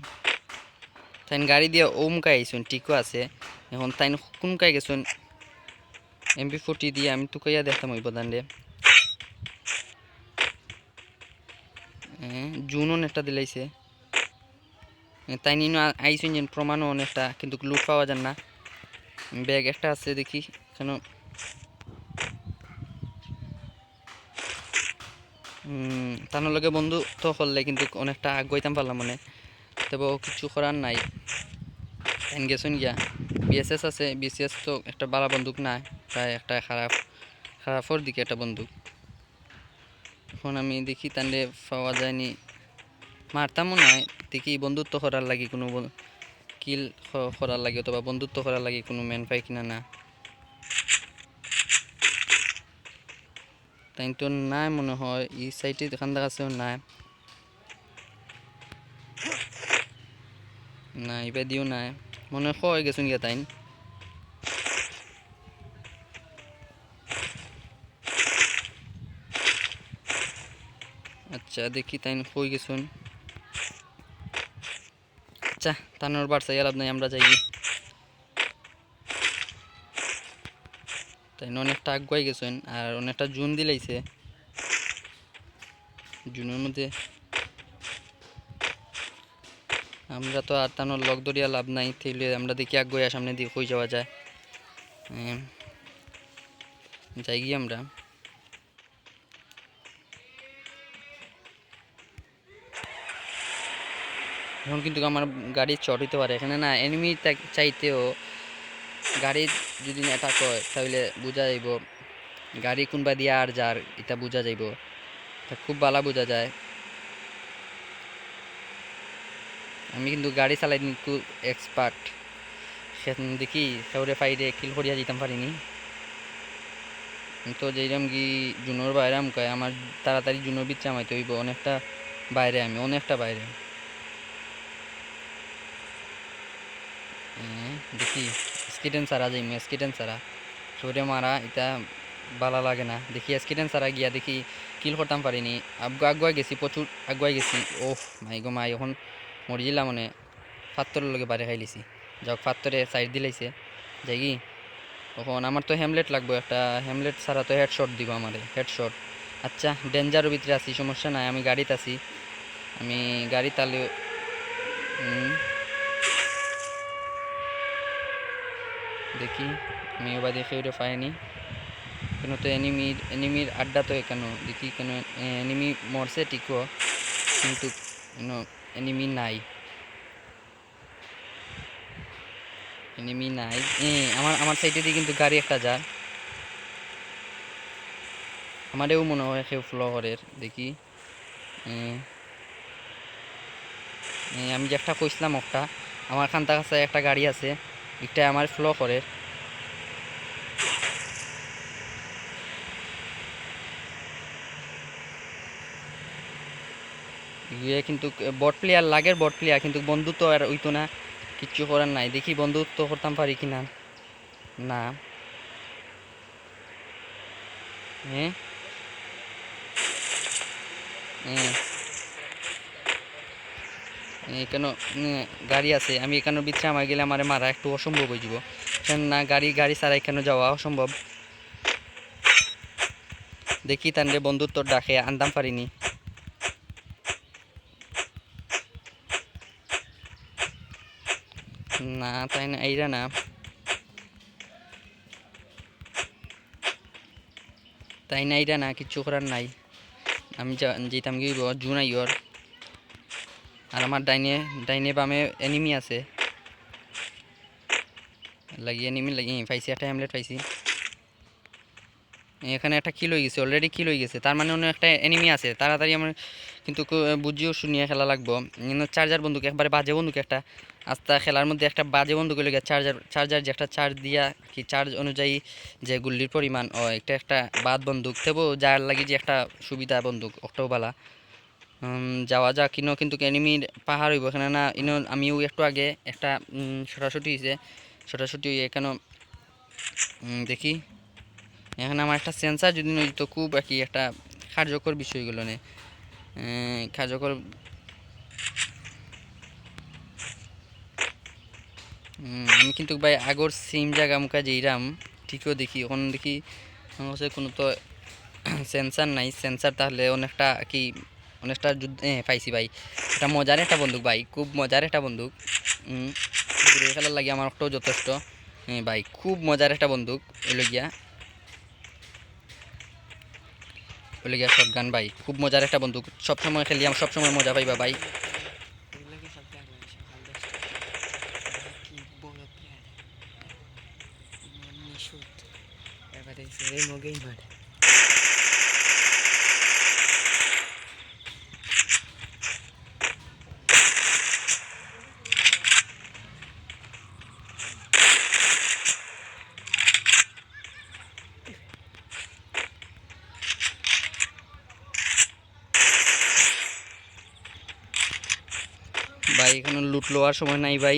তাইন গাড়ি দিয়া অমুকায় আইছইন, ঠিকও আছে। এখন তাইন কুনকায় গেছইন, এমপি ফোর্টি দিয়া আমি তুকাইয়া দেখতাম অইবো তানরে। এ, জুনও একটা দিলাইছে। এ, তাইন ইনো আ-, আইছইন যেন প্রমাণও অনেকটা, কিন্তু লুট পাওয়া যার না। ব্যাগ একটা আছে দেখি, কেনে, উম, তানর লগে বন্ধুত্ব করলে কিন্তু অনেকটা আগুয়াইতাম পারলাম মানে। তবে কিচ্ছু করার নাই, তাইন গেছইন গিয়া। বিএসএস আছে, বিএসএস তো একটা ভালা বন্দুক নায়, প্রায় একটা খারাপ, খারাপর দিকে একটা বন্দুক। এখন আমি দেখি তানরে পাওয়া যায়নি, মারতামও নায়। দেখি বন্ধুত্ব করার লাগি কুনু বন-, কিল ক-, করার লাগি অথবা বন্ধুত্ব করার লাগি কুনু ম্যান পাই কিনা না। তাইন তো নাই মনে হয়, ই সাইডে কান্দা কাছেও নাই। না, ইবাদিও নাই। মনে হয় গেছইন গিয়া তাইন। আচ্ছা, দেখি তাইন কই গেছইন। আচ্ছা, তানর বাড়ি চাইয়া লাভ নাই, আমরা যাইগি। তাইন অনেকটা আগুয়াই গেছইন, আর অনেকটা জুন দিলাইছে। জুনর মধ্যে আমরা তো আর তানর লগ ধরিয়া লাভ নাই, তাইলে আমরা দেখি আগুয়াইয়া সামনেদি কই যাওয়া যায়। এম, যাইগি আমরা। এখন কিন্তু আমার গাড়ি শর্ট অইতে পারে, কেনে না এনিমি চাইতেও গাড়ি যদি অ্যাটাক অয় তাইলে বুঝা যাইবো গাড়ি কুনবাদিয়া আর যার, ইটা বুঝা যাইবো। ইটা খুব ভালা বুঝা যায়। আমি কিন্তু গাড়ি চালাইতে কিন্তু এক্সপার্ট। দেখি কেউরে পাইলে কিল করিয়া দিতাম পারিনি। আমি তো যাইরাম গি জুনর বাইরে আমুকায়, আমার তাড়াতাড়ি জুনর ভিতরে হামাইতে অইবো, অনেকটা বাইরে আমি, অনেকটা বাইরে। এ, দেখি, এসকেডেন ছাড়া যাইমু, এসকেডেন ছাড়া। কেউরে মারা, ইটা ভালা লাগে না। দেখি, এসকেডেন ছাড়া গিয়া দেখি, কিল করতাম পারিনি। আগুয়া-, আগুয়াই গেছি, প্রচুর আগুয়াই গেছি। ওহ, মাই গো মাই, এখন মরি যিলাম মানে, ফাত্তরর লগে বাড়ি খাইলিছি। যাউক, ফাত্তরে সাইড দিলাইছে। যাইগি? এখন আমার তো হেমলেট লাগবো একটা, হেমলেট ছাড়া তো হেডশট দিবো আমারে, হেডশট। আচ্ছা, ডেঞ্জারর ভিতরে আছি, সমস্যা নাই, আমি গাড়িত আছি। আমি গাড়ি তালে, হুম। দেখি, আমি ওবাদে কেউরে পাইনি। কেন তো এনিমির, এনিমির আড্ডা তো এখানো। দেখি কেন এনিমি মরছে ঠিকও, কিন্তু কেন এনিমি নাই। এনিমি নাই। এ, আমার, আমার সাইডে দিয়ে কিন্তু গাড়ি একটা যার। আমারেও মনে হয় কেউ ফলো করের। দেখি। এ, এ, আমি যে একটা কইছিলাম একটা, আমার কান্তা কাছে একটা গাড়ি আছে, একটা আমার ফলো করের। ইয়ে কিন্তু বট প্লেয়ার লাগের, বট প্লেয়ার, কিন্তু বন্ধুত্ব আর অইতো না, কিচ্ছু করার নাই। দেখি বন্ধুত্ব করতাম পারি কি না। না। হ্যাঁ? হ্যাঁ। এ, কেন, উম, গাড়ি আছে, আমি এখানোর ভিতরে আমার গেলে আমারে মারা একটু অসম্ভব হয়ে যাব। কেন না, গাড়ি, গাড়ি ছাড়া এখানে যাওয়া অসম্ভব। দেখি তানরে বন্ধুত্ব ডাকে আনতাম পারিনি। না, তাইন আইরা না। তাইন আইরা না, কিচ্ছু করার নাই। আমি যা-, যেতাম কি অইবো, জুন আইয়র। আর আমার ডাইনে, ডাইনে বামে এনিমি আছে। লাগি এনিমি লাগি, পাইছি, একটা হেমলেট পাইছি। এখানে একটা কিল হয়ে গেছে, already কিল হয়ে গেছে, তার মানে অন্য একটা এনিমি আছে। তাড়াতাড়ি আমার কিন্তু কো-, বুঝিও শুনিয়া খেলা লাগবো। কিন্তু চার্জার বন্দুক, একবারে বাজে বন্দুক একটা। আস্তা খেলার মধ্যে একটা বাজে বন্দুক হইলো গিয়া চার্জার, চার্জার যে একটা চার্জ দিয়া কি চার্জ অনুযায়ী যে গুল্লির পরিমাণ, ও একটা, একটা বাদ বন্দুক। তেবো যার লাগি যে একটা সুবিধা বন্দুক, অকটাও বালা। উম, যাওয়া যাক, ইনো কিন্তু এনিমির পাহাড় হইব এখানে না। ইনো আমিও একটু আগে একটা, উম, ছোটাছুটি হইছে, ছোটাছুটি হইয়া এখানে, উম, দেখি, এখানে আমার একটা সেন্সার যদি নয় তো খুব আর কি একটা কার্যকর বিষয় হইলো নে। এ, কার্যকর, উম, আমি কিন্তু ভাই আগর সেম জায়গা মুখা যেইরাম, ঠিকও দেখি, ওখানে দেখি আমার কাছে কোনো তো সেন্সার নাই। সেন্সার তাহলে অনেকটা কি, অনেকটা যুদ্ধ, এ, পাইছি ভাই। এটা মজার একটা বন্দুক ভাই, খুব মজার একটা বন্দুক। উম, দূরে খেলার লাগি আমার অকটাও যথেষ্ট। এ, ভাই, খুব মজার একটা বন্দুক। হইলো গিয়া, হইলো গিয়া শটগান ভাই, খুব মজার একটা বন্দুক। সবসময় খেলি, আমি সবসময় মজা পাইবা ভাই। এগুলোকে সব জানো, সকাল দশটা। কি বড় প্লেয়ার। এমনি শুট। এবারে ফিরে মগেই মারে। ভাই, এখানে লুট লওয়ার সময় নাই ভাই।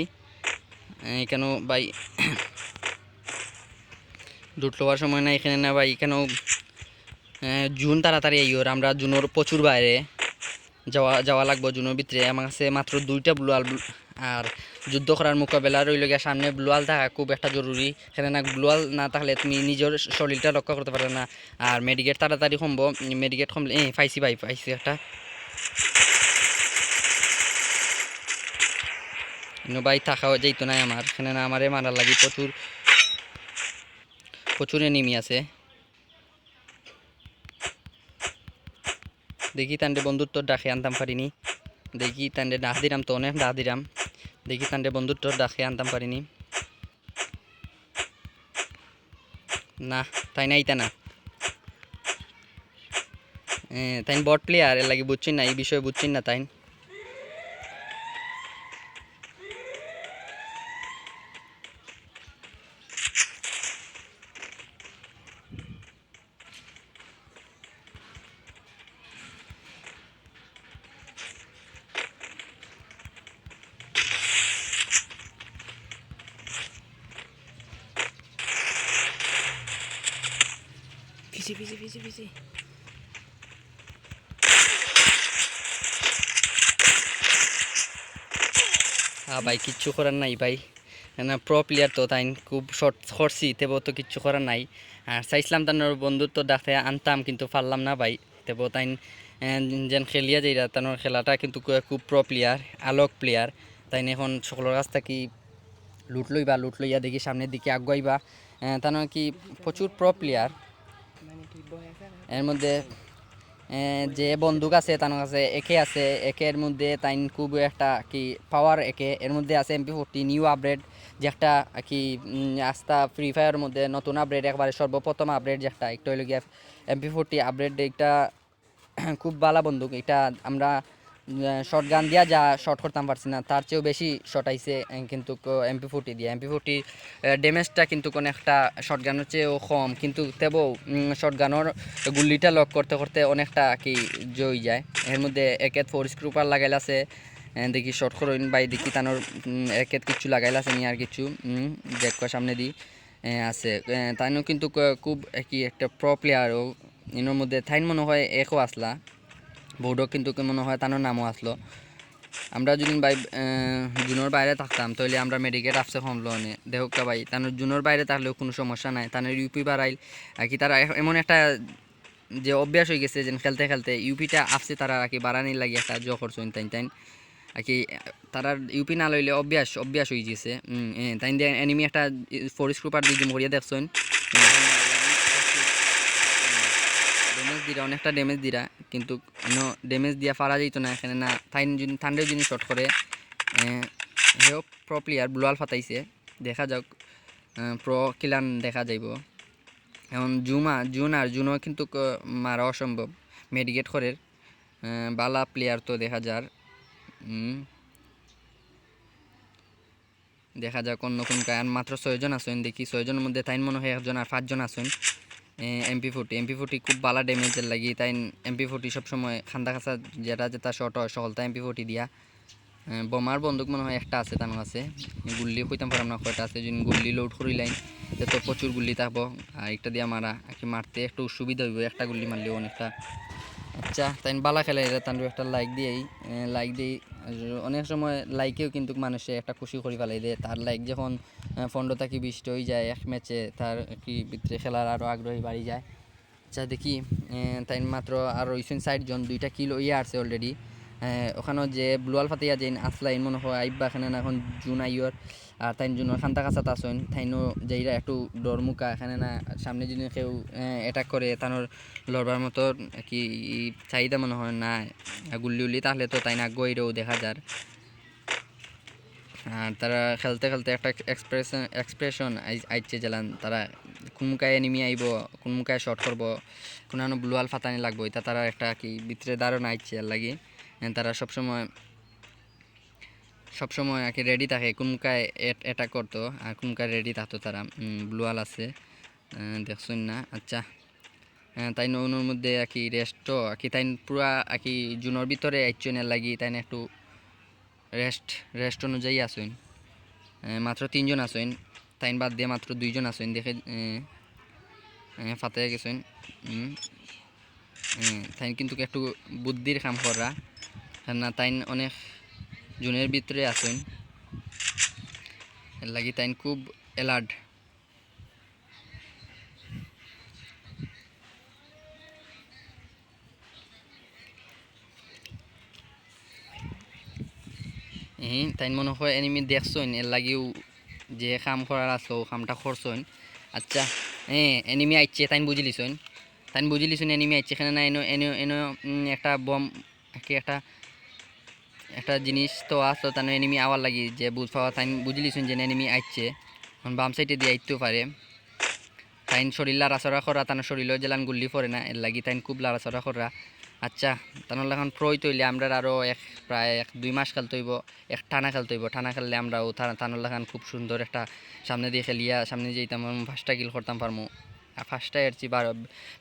এ, এখানেও ভাই লুট লওয়ার সময় নাই এখানে না ভাই। এখানেও, এ, জুন তাড়াতাড়ি আইওর, আমরা জুনর প্রচুর বাইরে যাওয়া, যাওয়া লাগবো জুনর ভিতরে। আমার কাছে মাত্র দুইটা ব্লু ওয়াল, আর যুদ্ধ করার মোকাবেলা রইল গিয়া সামনে ব্লু ওয়াল থাকা খুব একটা জরুরি। এখানে না ব্লু ওয়াল না থাকলে তুমি নিজের শরীরটা রক্ষা করতে পারবে না। আর মেডিকেট তাড়াতাড়ি কমবো, মেডিকেট কমলে, এ, পাইছি ভাই, পাইছি একটা। ইনো ভাই থাকা যাইতো না আমার, এখানে না আমারে মারার লাগি প্রচুর, প্রচুর এনিমি আছে। দেখি তানরে বন্ধুত্ব ডাকে আনতাম পারিনি। দেখি তানরে ডাক দিলাম তো অনেক ডাক দিলাম। দেখি তানরে বন্ধুত্ব ডাকে আনতাম পারিনি। না, তাইন আইতা না। এ, তাইন বট প্লেয়ার, এর লাগি বুঝছইন না, এই বিষয়ে বুঝছইন না তাইন। পিছে, পিছে, পিছে, পিছে। হ্যাঁ ভাই, কিচ্ছু করার নাই ভাই। না, প্রো প্লেয়ার তো তাইন খুব শর্ট করছি, তেবো তো কিচ্ছু করার নাই। আর চাইছিলাম তানর বন্ধুত্ব ডাকে আনতাম, কিন্তু পারলাম না ভাই। তেবো তাইন, এ, যেন খেলিয়া যাইরা, তানর খেলাটা কিন্তু খু-, খুব প্রো প্লেয়ার, আলোক প্লেয়ার। তাইন এখন সকলর কাছ থাকি লুট লইবা, লুট লইয়া দেখি সামনের দিকে আগুয়াইবা। আহ, তার মানে কি প্রচুর প্রো প্লেয়ার। এর মধ্যে, আহ, যে বন্দুক আছে তার কাছে, একে আছে, একের মধ্যে তাইন খুব একটা কি পাওয়ার একে। এর মধ্যে আছে এমপি ফোরটি নিউ আপডেট, যে একটা কি, উম, আস্তা ফ্রি ফায়ারের মধ্যে নতুন আপডেট, একবারে সর্বপ্রথম আপডেট, যে একটা একটা হইল গিয়া এমপি ফোরটি আপডেট। একটা খুব ভালা বন্দুক। এটা আমরা, আহ, শটগান দিয়া যা শট করতাম পারছি না, তার চেয়েও বেশি শট আইছে, আহ, কিন্তু এমপি ফোরটি দিয়া। এমপি ফোরটি ড্যামেজটা কিন্তু অনেকটা শটগানের চেয়েও কম, কিন্তু তেবও, উম, শটগানের গুল্লিটা লক করতে করতে অনেকটা কি জই যায়। এর মধ্যে একেত ফোর স্ক্রুপার লাগাইল আছে, আহ, দেখি শট করইন ভাই, দেখি তানোর, উম, একেত কিছু লাগাইল আছে নি আর কিছু, উম, দেখো সামনে দি। এ, আছে। এ, তাইনও কিন্তু ক-, খুব একই একটা প্রো প্লেয়ারও। ইনোর মধ্যে তাইন মনে হয় একও আসলা। বোর্ডও কিন্তু কি মনে হয় তানোর নামও আসলো। আমরা যদি ভাই, এ, জুনোর বাইরে থাকতাম, তাহলে আমরা মেডিকেট আপসে কমলো অনে। দেখো কা ভাই, তানোর জুনোর বাইরে থাকলেও কোনো সমস্যা নাই। তানোর ইউপি বাড়াইল, আর কি তারা এ-, এমন একটা যে অভ্যাস হয়ে গেছে, যেন খেলতে খেলতে ইউপিটা আপসে তারা আর কি বাড়ানির লাগি একটা জো করছইন তাইন তাইন। আর কি তারার ইউপি না লইলে অভ্যাস, অভ্যাস হয়ে গেছে। উম, এ, তাইন দিয়ে এনিমি একটা ফোর স্ক্রুপার দিয়ে জুম করিয়া দেখছইন। ড্যামেজ দিরা, অনেকটা ড্যামেজ দিরা, কিন্তু ইনো ড্যামেজ দিয়া পারা যাইতো না এখানে না। তাইন যদি, তানরেও যদি শট করে, এ, হেও প্রো প্লেয়ার ব্লু আলফাত আইছে, দেখা যাক, আহ, প্রো কিলান দেখা যাইব। এখন জুমা, জুন আর জুনও কিন্তু ক-, মারা অসম্ভব, মেডিকেট করের। আহ, বালা প্লেয়ার তো দেখা যার। উম, দেখা যাক অন্য কোন কায়। আর মাত্র ছয়জন আছইন, দেখি ছয়জনের মধ্যে তাইন মনে হয় একজন আর পাঁচজন আছইন। এমপি ফোরটি, এমপি ফোরটি খুব বালা ড্যামেজের লাগি। তাইন এমপি ফোরটি সবসময় খান্দা খাসা যেটা যেটা শট হয়, সকলটা এমপি ফোরটি দিয়া। এ, বোমার বন্দুক মনে হয় একটা আছে তার কাছে। গুল্লি কইতাম পারলাম না কয়টা আছে, যদি গুল্লি লোড করি লাইন, তে তো প্রচুর গুল্লি থাকবো। আর একটা দিয়া মারা, আর কি মারতে একটু সুবিধা হইব, একটা গুল্লি মারলেও অনেকটা। আচ্ছা, তাইন বালা খেলে এরা, তানরে একটা লাইক দিয়েই, এ, লাইক দিই। আর অনেক সময় লাইকেও কিন্তু মানুষে একটা খুশি করি ফেলাই দেয়। তার লাইক যখন, এ, পনেরো থাকি বিশটা হয়ে যায় এক ম্যাচে, তার কি ভিতরে খেলার আরও আগ্রহী বাড়ি যায়। আচ্ছা, দেখি, এ, তাইন মাত্র আর রইছইন চাইরজন, দুইটা কিল ইয়া আছে অলরেডি। এ, ওখানো যে ব্লু আলফাত ইয়া যেইন আসলা, ইন মনে হয় আইবা এখানে না, এখন জুন আইয়র। আর তাইন জুনর খান্দা খাসাত আছইন, তাইনও যেইরা একটু ডরমুকা এখানে না, সামনে যদি কেউ, এ, অ্যাটাক করে, তানোর লড়বার মতো কি চাহিদা মনে হয় না। আর গুল্লি উল্লি তাহলে তো তাইন আগুয়াইরেও দেখা যার। আর তারা খেলতে খেলতে একটা এক্সপ্রেশন, এক্সপ্রেশন আই-, আইচ্ছে যেলান, তারা কোন মুখায় এনিমি আইব, কোন মুখায় শট করব, কোন আনো ব্লু আলফাত আনি লাগবো, এটা তারা একটা কি ভিতরে ধারণা আইচ্ছে। এর লাগি, এ, তারা সবসময়, সবসময় আর কি রেডি থাকে, কোন মুখায় অ্যাট-, অ্যাটাক করতো আর কোন মুখায় রেডি থাকতো তারা। উম, ব্লু আল আছে, এ, দেখছইন না? আচ্ছা, এ, তাইন অনর মধ্যে আর কি রেস্ট, আর কি তাইন পুরা আর কি জুনর ভিতরে আইচ্ছইন, এর লাগি তাইন একটু রেস্ট, রেস্ট অনুযায়ী আছইন। এ, মাত্র তিনজন আছইন, তাইন বাদ দিয়া মাত্র দুইজন আছইন। দেখে, এ, এ, ফাতে গেছইন। উম, এ, তাইন কিন্তু একটু বুদ্ধির কাম কররা, কারণ না তাইন অনেক জুনের ভিতরে আছইন, এর লাগি তাইন খুব অ্যালার্ট। এ, তাইন মনে হয় এনিমি দেখছইন, এর লাগিও যে কাম করার আছে, ও কামটা করছইন। আচ্ছা, এ, এনিমি আইচ্ছে, তাইন বুঝি লিছইন, তাইন বুঝি লিছইন এনিমি আইচ্ছে। এখানে না, এনো, এনো, এনো, উম, একটা বম, কি একটা, একটা জিনিস তো আসলো, তাইন এনিমি আওয়ার লাগি যে বুঝ পাওয়া, তাইন বুঝি লিছইন যে এনিমি আইচ্ছে। এখন বাম সাইডে দিয়ে আইতেও পারে। তাইন শরীর লাড়াচাড়া করা, তান শরীরও যেলান গুল্লি পড়ে না, এর লাগি তাইন খুব লাড়াচাড়া করা। আচ্ছা, তানর লাখান প্রো অইতে অইলে আমরার আরও এক, প্রায় এক দুই মাস খেলতে অইব, এক টানা খেলতে অইব। টানা খেললে আমরাও তা-, তানর লাখান খুব সুন্দর একটা সামনে দিয়ে খেলিয়া, সামনে যাইতাম পারমু, পাঁচটা কিল করতাম পারমু। আর পাঁচটা এর চেয়ে বারো,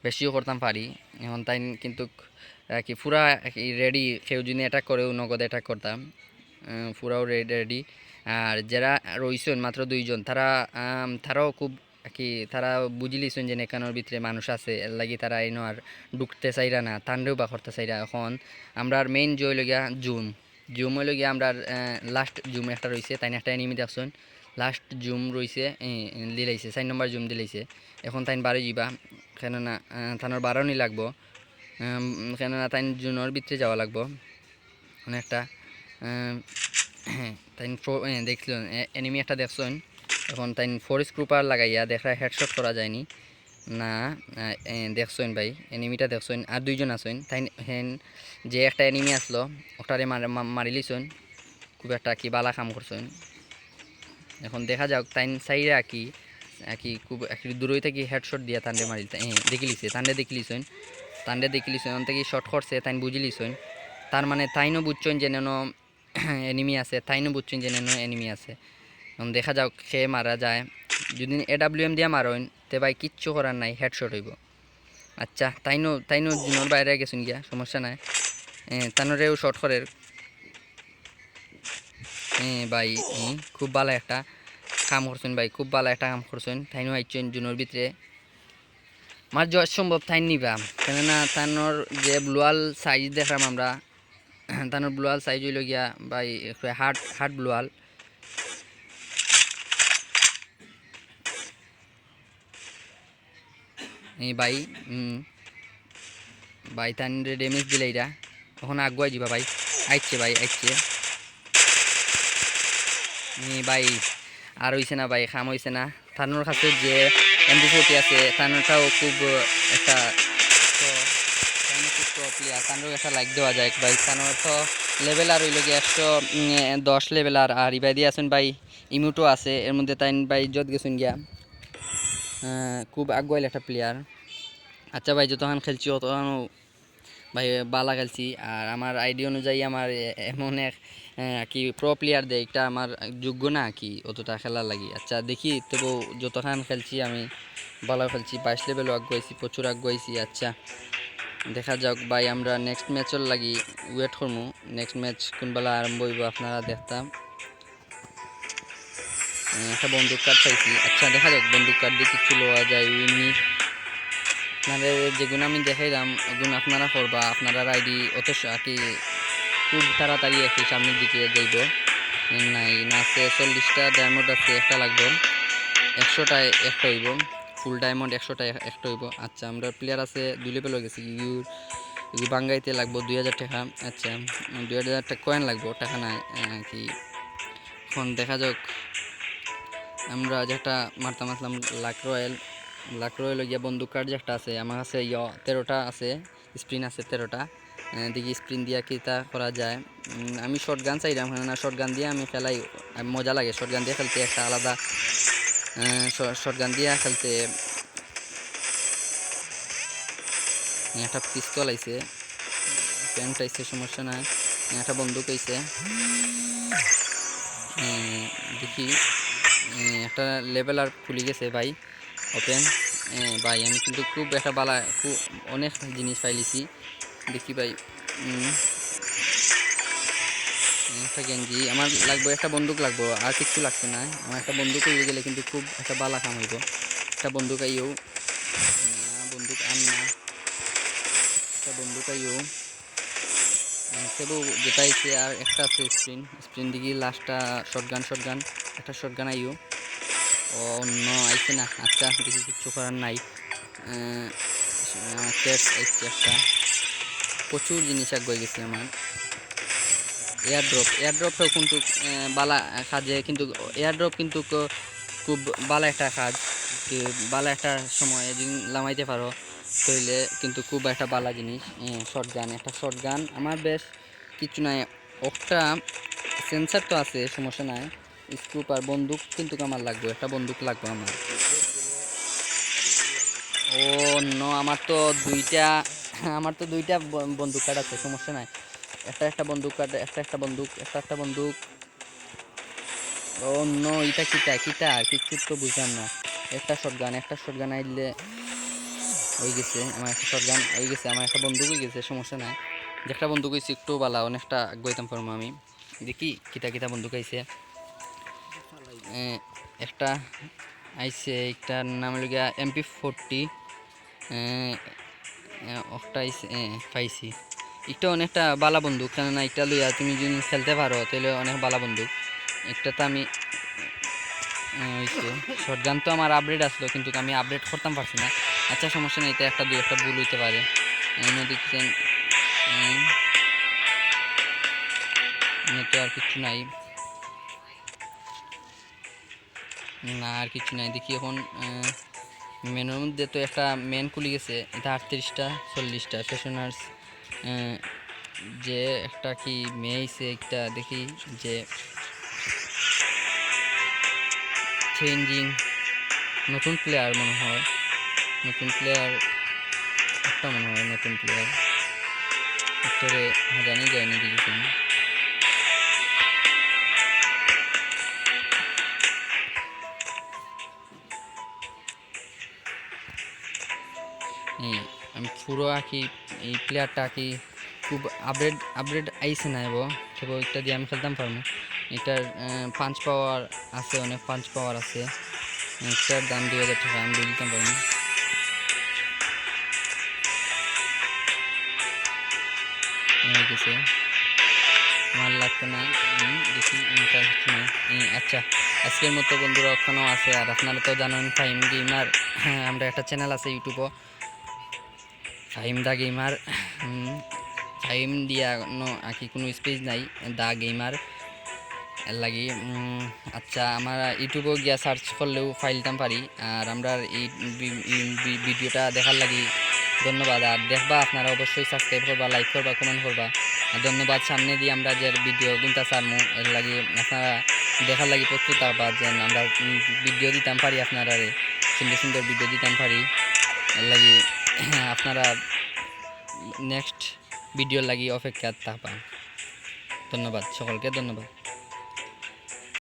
বেশিও করতাম পারি। এখন তাইন কিন্তু, আহ, কি পুরা কি রেডি, কেউ যদি অ্যাটাক করেও নগদ অ্যাটাক করতাম। আহ, পুরাও রে-, রেডি। আর যারা রইছইন মাত্র দুইজন, তারা, আম, তারাও খুব কি, তারা বুঝি লিছইন যে এখানোর ভিতরে মানুষ আছে, এর লাগি তারা ইনো আর ঢুকতে চাইরা না, তানরেও বা করতে চাইরা। এখন আমরার মেইন যে অইল গিয়া জুম, জুম অইল গিয়া আমরার, আহ, লাস্ট জুম একটা রইছে, তাইন একটা এনিমি দেখছইন, লাস্ট জুম রইছে, এ, দিলাইছে, চাইর নম্বর জুম দিলাইছে। এখন তাইন বারই যিবা, কেননা, আহ, তানর বারনি লাগবো, উম, কেননা তাইন জুনর ভিতরে যাওয়া লাগবো। অনেকটা, আহ, তাইন ফো-, এ, দেখছইন, এ, enemy একটা দেখছইন। এখন তাইন ফোর স্ক্রুপার লাগাইয়া দেখরা হেডশট করা যায়নি। না, আ, এ, দেখছইন ভাই, এনিমিটা দেখছইন, আর দুইজন আছইন। তাইন হেন যে একটা এনিমি আসলো, ওটারে মার-, মা-, মারিলিছইন। খুব একটা কি বালা কাম করছইন। এখন দেখা যাউক, তাইন চাইরা কি, আ, কি খুব একটু দূরই থাকি হেডশট দিয়া তানরে মারিল-, এ, দেখিলিছে, তানরে দেখিলিছইন, তানরে দেখিলিছইন, অন থাকি শট করছে, তাইন বুঝিলিছইন। তার মানে তাইনও বুঝছইন যে নেন এনিমি আছে, তাইনও বুঝছইন যে নেন এনিমি আছে। এখন দেখা যাউক কে মারা যায়। যদি এডাব্লিউএম দিয়া মারইন, তে ভাই কিচ্ছু করার নাই, হেডশট অইবো। আচ্ছা, তাইনও, তাইনও জোনর বাইরে গেছইন গিয়া, সমস্যা নাই। এ, তানরেও শট করের। এ, ভাই, এ, খুব বালা একটা কাম করছইন ভাই, খুব বালা একটা কাম করছইন। তাইনও আইছইন জোনর ভিতরে। আমার যত সম্ভব তাইন নিবা, কেননা তানর যে ব্লুয়াল সাইজ দেখরাম আমরা, তানর ব্লুয়াল সাইজ অইলো গিয়া ভাই হার্ড, হার্ড ব্লুয়াল। এই ভাই, উম, ভাই তানরে ড্যামেজ দিলাইরা। এখন আগুয়াই দিবা ভাই। আইছে ভাই, আইছে। এই ভাই, আর অইছে না ভাই, কাম অইছে না। তানর কাছে যে এমপি ফোর্টি আছে, তানরটাও খুব একটা, তো, তানর খুব প্রো প্লেয়ার, তানরও একটা লাইক দেওয়া যায় ভাই। তানর তো লেভেল আর অইলো গিয়া একশো, উম, দশ লেভেল আর, আর ইবাদি আছইন ভাই, ইমোটও আছে, এর মধ্যে তাইন ভাই ইজ্জত গেছইন গিয়া। আহ, খুব আগুয়াইল একটা প্লেয়ার। আচ্ছা ভাই, যতখান খেলছি অতখানও ভাই বালা খেলছি। আর আমার আইডি অনুযায়ী আমার এ-, এমন এক, আহ, কি প্রো প্লেয়ার দে, একটা আমার যোগ্য না কি অতটা খেলার লাগি। আচ্ছা দেখি, তবু যতখান খেলছি আমি বালা খেলছি, বাইশ লেভেলও আগুয়াইছি, প্রচুর আগুয়াইছি। আচ্ছা দেখা যাউক ভাই, আমরা নেক্সট ম্যাচর লাগি ওয়েট করমু। নেক্সট ম্যাচ কোন বেলা আরম্ভ অইবো আপনারা দেখতাম। এ, একটা বন্দুক কার্ড পাইছি। আচ্ছা দেখা যাউক বন্দুক কার্ড দিয়া কিচ্ছু লওয়া যায় উইনি। আপনারে যেগুন আমি দেখাইলাম ওগুন আপনারা করবা, আপনারার আইডি অত সা-, কি খুব তাড়াতাড়ি আর কি সামনের দিকে যাইবো। এ, নাই না আছে, চল্লিশটা ডায়মন্ড আছে, একটা লাগবো, একশোটা একটা অইবো, ফুল ডায়মন্ড একশোটা এ-, একটা অইবো। আচ্ছা, আমরা প্লেয়ার আছে দুই লেভেল অই গেছে, ইগুর, ইগু বাঙ্গাইতে লাগবো দুই হাজার টাকা। আচ্ছা, উম, দুই হাজার টাকা কয়েন লাগবো, টাকা নাই, এ, কি। এখন দেখা যাউক, আমরা যেটা মারতাম আসলাম লাক রয়্যাল, লাক রয়্যাল গিয়া বন্দুক কার্ড যেটা আছে, আমার কাছে ইয়া তেরোটা আছে, স্প্রিন আছে তেরোটা। এ, দেখি স্প্রিন দিয়া কিতা করা যায়। উম, আমি শটগান চাইলাম, কেননা শটগান দিয়া আমি খেলাই, আহ, মজা লাগে। শটগান দিয়া খেলতে একটা আলাদা, আহ, শ-, শটগান দিয়া খেলতে। এ, একটা পিস্তল আইছে, প্যান্ট আইছে, সমস্যা নাই। এ, একটা বন্দুক আইছে। এ, দেখি, এ, একটা লেভেল আর খুলি গেছে ভাই, ওপেন। এ, ভাই, আমি কিন্তু খুব একটা বালা, খুব অনেক জিনিস পাইলিছি। দেখি ভাই, উম, একটা গেঞ্জি আমার লাগবো, একটা বন্দুক লাগবো, আর কিচ্ছু লাগতো না। আমার একটা বন্দুক অই গেলে কিন্তু খুব একটা বালা কাম অইবো। একটা বন্দুক আইও, না, বন্দুক আর না, একটা বন্দুক আইও। উম, সেবু যেটা আইছে, আর একটা আছে স্প্রিন, স্প্রিন দেখি লাস্টটা শটগান, শটগান, একটা শটগান আইও। ও, অন্য আইছে না, আচ্ছা, দেখি কিচ্ছু করার নাই। আহ, আমার চেস্ট আইছে একটা। প্রচুর জিনিস আগুয়াই গেছে আমার। এয়ারড্রপ, এয়ারড্রপটাও কিন্তু, আহ, বালা কাজে, কিন্তু এয়ারড্রপ কিন্তু ক-, খুব বালা একটা কাজ। কি বালা একটা সময় যদি লামাইতে পারো, তাইলে কিন্তু খুব একটা বালা জিনিস। এ, শটগান, একটা শটগান আমার বেশ কিছু নাই, একটা সেন্সার তো আছে, সমস্যা নাই। স্কোপ আর বন্দুক কিন্তু আমার লাগবো, একটা বন্দুক লাগবো আমার। ও নো, আমার তো দুইটা, আমার তো দুইটা ব-, বন্দুক কার্ড আছে, সমস্যা নাই। একটা একটা বন্দুক কার্ড, একটা একটা বন্দুক, একটা একটা বন্দুক। ও নো, এটা কিতা, কিতা? কিচ্ছু তো বুঝলাম না। একটা শটগান, একটা শটগান আইলে অই গেছে, আমার একটা শটগান অই গেছে, আমার একটা বন্দুক অই গেছে, সমস্যা নাই। যে একটা বন্দুক অইছে একটু বালা, অনেকটা আগুয়াইতাম পারমু আমি। দেখি কিতা কিতা বন্দুক আইছে। এ, একটা আইছে, একটার নাম অইলো গিয়া এমপি ফোরটি। এ, এ, একটা আইছে, এ, পাইছি। একটা অনেকটা বালা বন্দুক, কেননা একটা লইয়া তুমি যদি খেলতে পারো, তাইলে অনেক বালা বন্দুক। একটা তো আমি, এ, অইছে। শটগান তো আমার আপডেট আসলো, কিন্তু আমি আপডেট করতাম পারছি না। আচ্ছা, সমস্যা নাই, এটা একটা দুই একটা ভুল অইতে পারে। এ, নদী কিচেন, এ, এ, তো আর কিচ্ছু নাই। না, আর কিছু নাই। দেখি এখন, আহ, মেনুর মধ্যে তো একটা মেন খুলি গেছে, এটা আটত্রিশটা, চল্লিশটা, ফ্যাশনার্স, আহ, যে একটা কি মেইছে একটা দেখি যে চেঞ্জিং, নতুন প্লেয়ার মনে হয়, নতুন প্লেয়ার একটা মনে হয়, নতুন প্লেয়ার। ভিতরে হাজানি যায়নি দেখি কেন। এই, আমি পুরো আর কি, এই প্লেয়ারটা আর কি খুব আপডেট, আপডেট আইছে না, এবং কেবল একটা দিয়ে আমি খেলতাম পারবো। এটার, আহ, পাঞ্চ পাওয়ার আছে, অনেক পাঞ্চ পাওয়ার আছে। এটার দাম দুই হাজার টাকা, আমি দিয়ে দিতাম পারবো। হয়ে গেছে, আমার লাগতো না। হুম, দেখি, এটার কিছু নাই। এই, আচ্ছা, আজকের মতো বন্ধুরা ওখানেও আছে। আর আপনারা তো জানেন ফাহিম গেমার, হ্যাঁ, আমরা একটা চ্যানেল আছে ইউটিউবও, ফাহিম দা গেমার। হুম, ফাহিম দিয়া ন-, আর কি কোনো স্পেস নাই, দা গেমার, এর লাগি। উম, আচ্ছা, আমরা ইউটিউবও গিয়া সার্চ করলেও পাইলিতাম পারি। আর আমরা এই ভি-, এই ভি-, ভিডিওটা দেখার লাগি ধন্যবাদ। আর দেখবা আপনারা অবশ্যই সাবস্ক্রাইব করবা, লাইক করবা, কমেন্ট করবা। আর ধন্যবাদ। সামনে দিয়ে আমরা যে ভিডিও গুনতা ছাড়মু, এর লাগি আপনারা দেখার লাগি প্রস্তুত থাকবা, যেন আমরা, উম, ভিডিও দিতাম পারি আপনারারে, সুন্দর সুন্দর ভিডিও দিতাম পারি। এর লাগি আপনারা নেক্সট ভিডিওর লাগি অপেক্ষা থাকবা। ধন্যবাদ, সকলকে ধন্যবাদ।